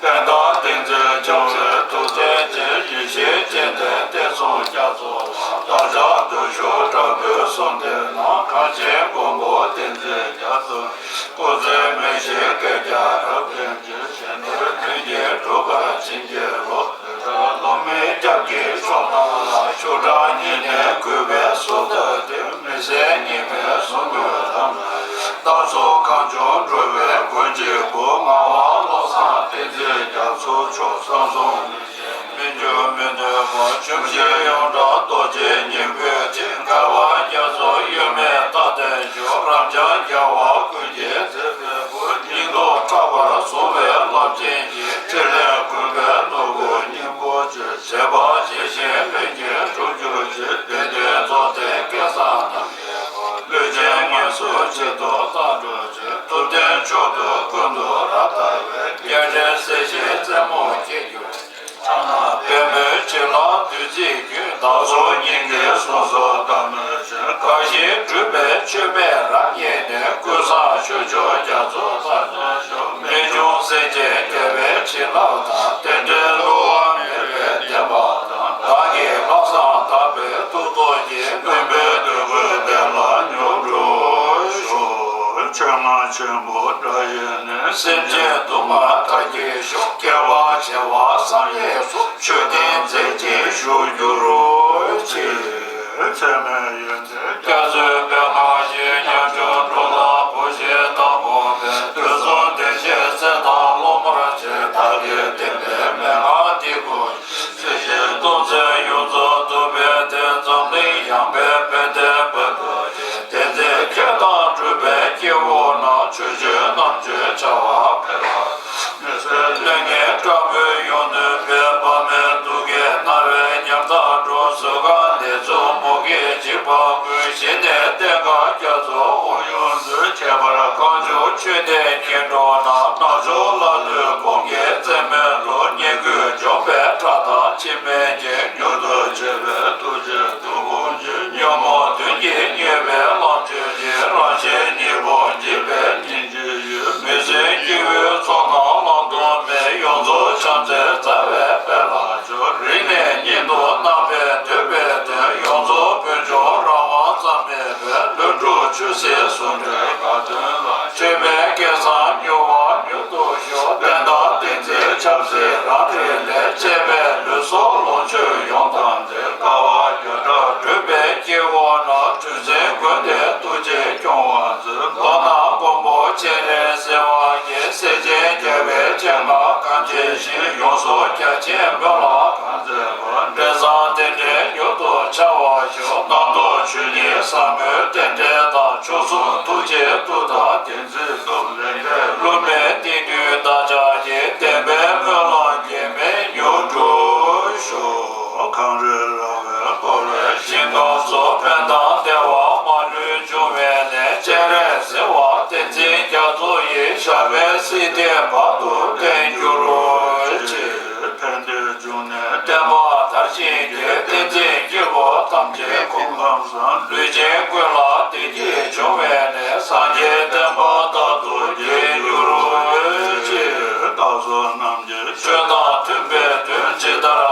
བསྟན་དང་བསྟན་འཛིན་འཆང་བའི་ཐུགས་རྗེ་ཅན། ཡེ་ཤེས་སྤྱན་ལྡན་བསྟན་སྲུང་རྒྱ་མཚོ་ལ། བདག་ཅག་བདུད་ཤོག་དྲག་པོས་གསོལ་འདེབས་ན། གངས་ཅན་མགོན་པོ་བསྟན་འཛིན་རྒྱ་མཚོ། སྐུ་ཚེ་མི་ཤིགས་བསྐལ་བརྒྱར་བརྟན་ཅིང་། གཞན་དོན་ལྷུན་གྱིས་གྲུབ་པར་བྱིན་གྱིས་རློབས། བློ་མིག་སྐྱབས་ཀྱི་ཕྱོགས་རྣམས་ལ། ཆུ་གྲང་ཉིན་ནས་གུས་པས་སོ་བཏབ་སྟེ། མི་ཟད་ཉི་མའི་གཟུགས་སྐུ་ལམ། རྟ་མཆོག་གངས་ལྗོངས་འགྲོ་བའི་མགོན་གཅིག་པུ། ངག་དབང་བློ་བཟང་བསྟན་འཛིན་རྒྱ་མཚོ་མཆོག། བསམ་བཟུང་མི་འབྱུང་མི་ནུབ་པ། ཆུ་བཞི་ཡོངས་གྲགས་རྡོ་རྗེ་སྙིང་པོའི་སྤྱན། བསྐལ་པ་བརྒྱ་སོགས་གཡོ་མེད་རྟག་བརྟན་བཞུགས། རབ་འབྱམས་རྒྱལ་བ་ཀུན་གྱི་མཛད་པའི་སྐུ། སྙིང་སྟོབས་ཕྲག་པར་བཟུང་བའི་རླབས་ཆེན་གྱི། ཕྲིན་ལས་ཀུན་པའི་ནོར་བུ་སྙིང་པོ་ཆེ། བྱས་པ་ཇི་བཞིན་ལྷུན་གྱིས་གྲུབ་གྱུར་ཅིག། བདེ་སྟོན་རྫོགས་ལྡན་སྐལ་བཟང་རྣམས་ཀྱི་བློ་ཅན་ངན་སོང་གཅིག་ཏུ་བཏང་གྲོལ་ཅིག། ཐུབ་བསྟན་མཆོག་ཏུ་ཀུན་ཏུ་རབ་དར་བའི། རྒྱལ་ཕྲན་སྲས་བཞིའི་རྩེ་མོར་སྐྱེས་གྱུར་ཅིག། ཕྱག་ན་པདྨོའི་བྱིན་རླབས་བདུད་རྩིའི་རྒྱུན། བདག་སོགས་སྙིང་གའི་གཟུངས་སུ་བདག་སྨོན་ཞིང་། དགའ་བཞིན་སྤྲུལ་པའི་མཆོད་པས་རབ་མཉེས་ནས། ཀུན་བཟང་ཆོས་མཆོག་རྒྱ་མཚོ་རྩ་བརྒྱར་ཞུགས། རྨད་བྱུང་སེམས་ཅན་རྒྱལ་བའི་བྱིན་རླབས་དང་། རྟེན་འབྲེལ་བསླུ་བ་མེད་པའི་བདེན་པ་དང་། བདག་གི་ལྷག་བསམ་དག་པའི་ཐུགས་རྡོ་རྗེ། མུན་པའི་སྡུག་ཀུན་བདེ་ལ་མྱུར་འགྲོ་ཤོག། ཆོས་རྔ་ཆེན་པོ་སྒྲ་ཡི་ནི། སེམས་ཅན་སྡུག་བསྔལ་མཐའ་བརྒྱད་ཤོག། བསྐལ་པ་བྱེ་བ་བསམ་ཡས་སུ། ཆོས་སྡིངས་མཛེས་ཀྱིས་བཞུགས་གྱུར་ཅིག། ཚད་མེད་ཡོན་ཏན་རྒྱ་མཚོའི་པདྨ་བཞིན། ཉམ་ཆུང་འགྲོ་ལ་བུ་བཞིན་བདག་དགོངས་པའི། དུས་གསུམ་བདེ་གཤེགས་སྲས་དང་སློབ་མར་བཅས། བདག་གི་བསྟན་པའི་མན་ངག་འདི་ཀུན། སྲིད་ཞིའི་སྟོང་གསལ་ཡོངས་རྫོགས་ཐུབ་པའི་བདེན། འཛམ་གླིང་ཡངས་པའི་ཕན་བདེའི་དཔལ་དུ་བརྗིད། བསྟན་འཛིན་མཁས་དང་གྲུབ་པའི་སྐྱེ་བོ་རྣམས། ཆོས་སྤྱོད་རྣམ་དཔྱོད་བྱ་བ་འཕེལ་བར། མི་ཟད་ལེགས་ཉེས་དྲག་པོས་ཡོངས་ནོན་པའི། དཔག་མེད་རྡུལ་གྱིས་མནར་བའི་ཉམ་ཐག་འགྲོ། གཟུགས་ཁམས་ནད་མཚོན་མུ་གེས་འཇིགས་པ་ཀུན། ཞི་གནས་བསྟན་ཁ་རྒྱ་མཚོའི་དབང་ཡོངས་སུ། ཁྱད་པར་གངས་ལྗོངས་ཆོས་ལྡན་སྐྱེ་འགྲོ་རྣམས། ནག་ཕྱོགས་ཀླ་ཀློའི་གོང་གི་བཙན་མོའི་ལུགས། ཉེས་ཀུན་འཇོམས་པའི་ཁྲག་དང་འཆི་མེད་ཀྱི། མྱུར་དུ་བྱེད་པའི་ཐུགས་རྗེ་ཐུགས་དགོངས་ཀྱིས། ཉོན་མོངས་གདོན་གྱིས་མྱོས་པའི་ལམ་ཆོད་ཅིང་། རང་གཞན་གཉིས་ཕུང་འཇིག་པའི་སྙིང་རྗེའི་ཡུལ། མི་བཟོད་སྐྱེ་བོའི་ཚོགས་རྣམས་བླང་དོར་མེད། ཡོངས་རྫོགས་བྱམས་བརྩེའི་རྩ་བའི་དཔལ་ལ་སྤྱོད། རིང་ནས་སྙིང་དུ་བརྣག་པའི་འདོད་པའི་དོན། ཡོངས་རྫོགས་བོད་ལྗོངས་རང་དབང་ཙམ་མེད་པའི། ལྷུན་གྲུབ་ཆོས་སྲིད་ཟུང་འབྲེལ་དགའ་སྟོན་ལ། ཆོས་པའི་སྐལ་བཟང་མྱུར་བ་མྱུར་དུ་ཤོག། བསྟན་དང་བསྟན་འཛིན་ཆབ་སྲིད་རང་རིགས་ལས། བཅས་པའི་ལུས་སྲོག་ལོངས་སྤྱོད་ཡོངས་དམ་ཚིག། དཀའ་བ་བརྒྱ་ཕྲག་སྒྲུབ་པའི་སྐྱེ་བོ་རྣམས། འཁྲུལ་འཛིན་ཀུན་ནས་ཐུགས་རྗེས་སྐྱོང་བར་མཛོད། མདོར་ན་མགོན་པོ་སྤྱན་རས་གཟིགས་དབང་གིས། སྲས་ཆེན་རྒྱལ་བའི་སྤྱན་སྔར་གང་མཁྱེན་ཞིང་། ཡོངས་སུ་རྒྱ་ཆེན་སྨོན་ལམ་གང་མཛད་པ། འབྲས་བཟང་རྟེན་འབྲེལ་མྱུར་དུ་འཆར་བར་ཤོག། རྣམ་རྟོག་ཆོས་ཉིད་ཟབ་མོའི་རྟེན་འབྲེལ་དང་། མཆོག་གསུམ་ཐུགས་རྗེའི་མཐུ་དང་བདེན་ཚིག་སྟོབས་ལས་འདས། བསླུ་མེད་གཏིང་ཐུན་བདག་ཅག་གི། བདེན་པའི་སྨོན་ལམ་གེགས་མེད་མྱུར་འགྲུབ་ཤོག། གངས་རི་ར་བས་བསྐོར་བའི་ཞིང་ཁམས་སུ། ཕན་དང་བདེ་བ་མ་ལུས་འབྱུང་བའི་གནས། སྤྱན་རས་གཟིགས་དབང་བསྟན་འཛིན་རྒྱ་མཚོ་ཡི། ཞབས་པད་སྲིད་མཐའི་བར་དུ་བརྟན་གྱུར་ཅིག། ཕན་བདེའི་འབྱུང་གནས་བསྟན་པ་དར་ཞིང་རྒྱས། བསྟན་འཛིན་སྐྱེ་བོ་ཐམས་ཅད་སྐུ་ཁམས་བཟང་། ལུས་ཅན་ཀུན་ལ་བདེ་སྐྱིད་འབྱུང་བའི་གནས། སངས་རྒྱས་བསྟན་པ་རྟག་ཏུ་རྒྱས་གྱུར་ཅིག། བདག་སོགས་རྣམས་ཀྱི་ཆོས་དང་མཐུན་པའི་དོན། ཇི་ལྟར་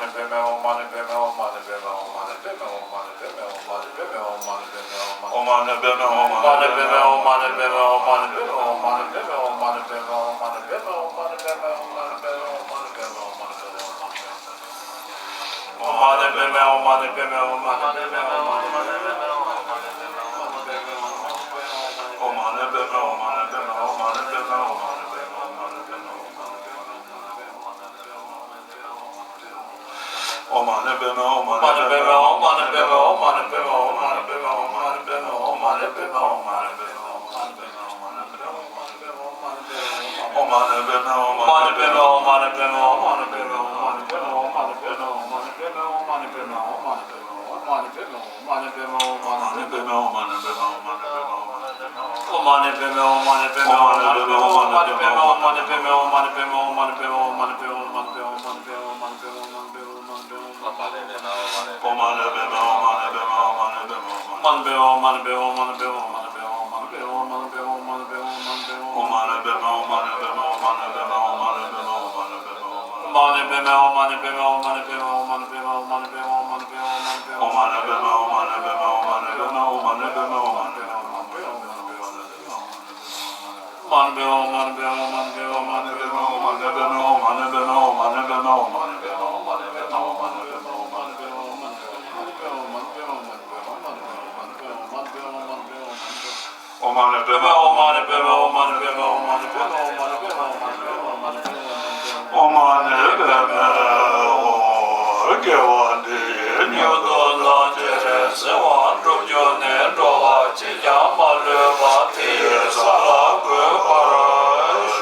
ཨོཾ་མ་ཎི་པདྨེ་ཧཱུྃ། དགེ་བ་འདི་ཡིས་མྱུར་དུ་ལམ་འཁྱེར། བརྩེ་བ་སྒྲུབ་རྒྱུ་ནི། འགྲོ་བ་གཅིག་ཀྱང་མ་ལུས་པ། དེ་ཡི་ས་ལ་འགོད་པར་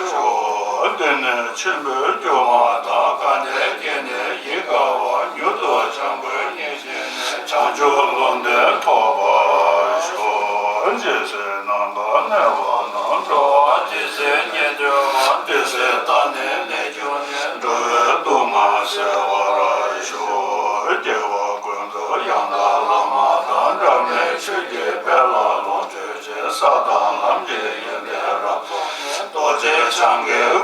ཞུ། འདི་ནི་མཆིམས་ཕུའི་རྒྱུ་མ་དང་། དགའ་ལྡན་གྱི་ནི་ཡིད་དགའ་བ། མྱུར་དུ་བྱམས་པོའི་སྙིང་རྗེ་ནས། བྱང་ཆུབ་ལམ་བདེན་ཐོབ་པར་ཤོག། ཇི་སྲིད་ནམ་མཁའ་གནས་པ་ན། འགྲོ་བ་ཇི་སྲིད་གཉིས་འདུས་པ། དེ་སྲིད་ད་ནི་གནས་གྱུར་ནས། འགྲོ་བའི་སྡུག་བསྔལ་སེལ་བར་ཤོག། སྐྱེ་བ་ཀུན་ཏུ་ཡང་དག་བླ་མ་དང་། འབྲལ་མེད་ཆོས་ཀྱི་དཔལ་ལ་ལོངས་སྤྱོད་ཅིང་། ས་དང་ལམ་གྱི་ཡོན་ཏན་རབ་རྫོགས་ནས། རྡོ་རྗེ་འཆང་གི་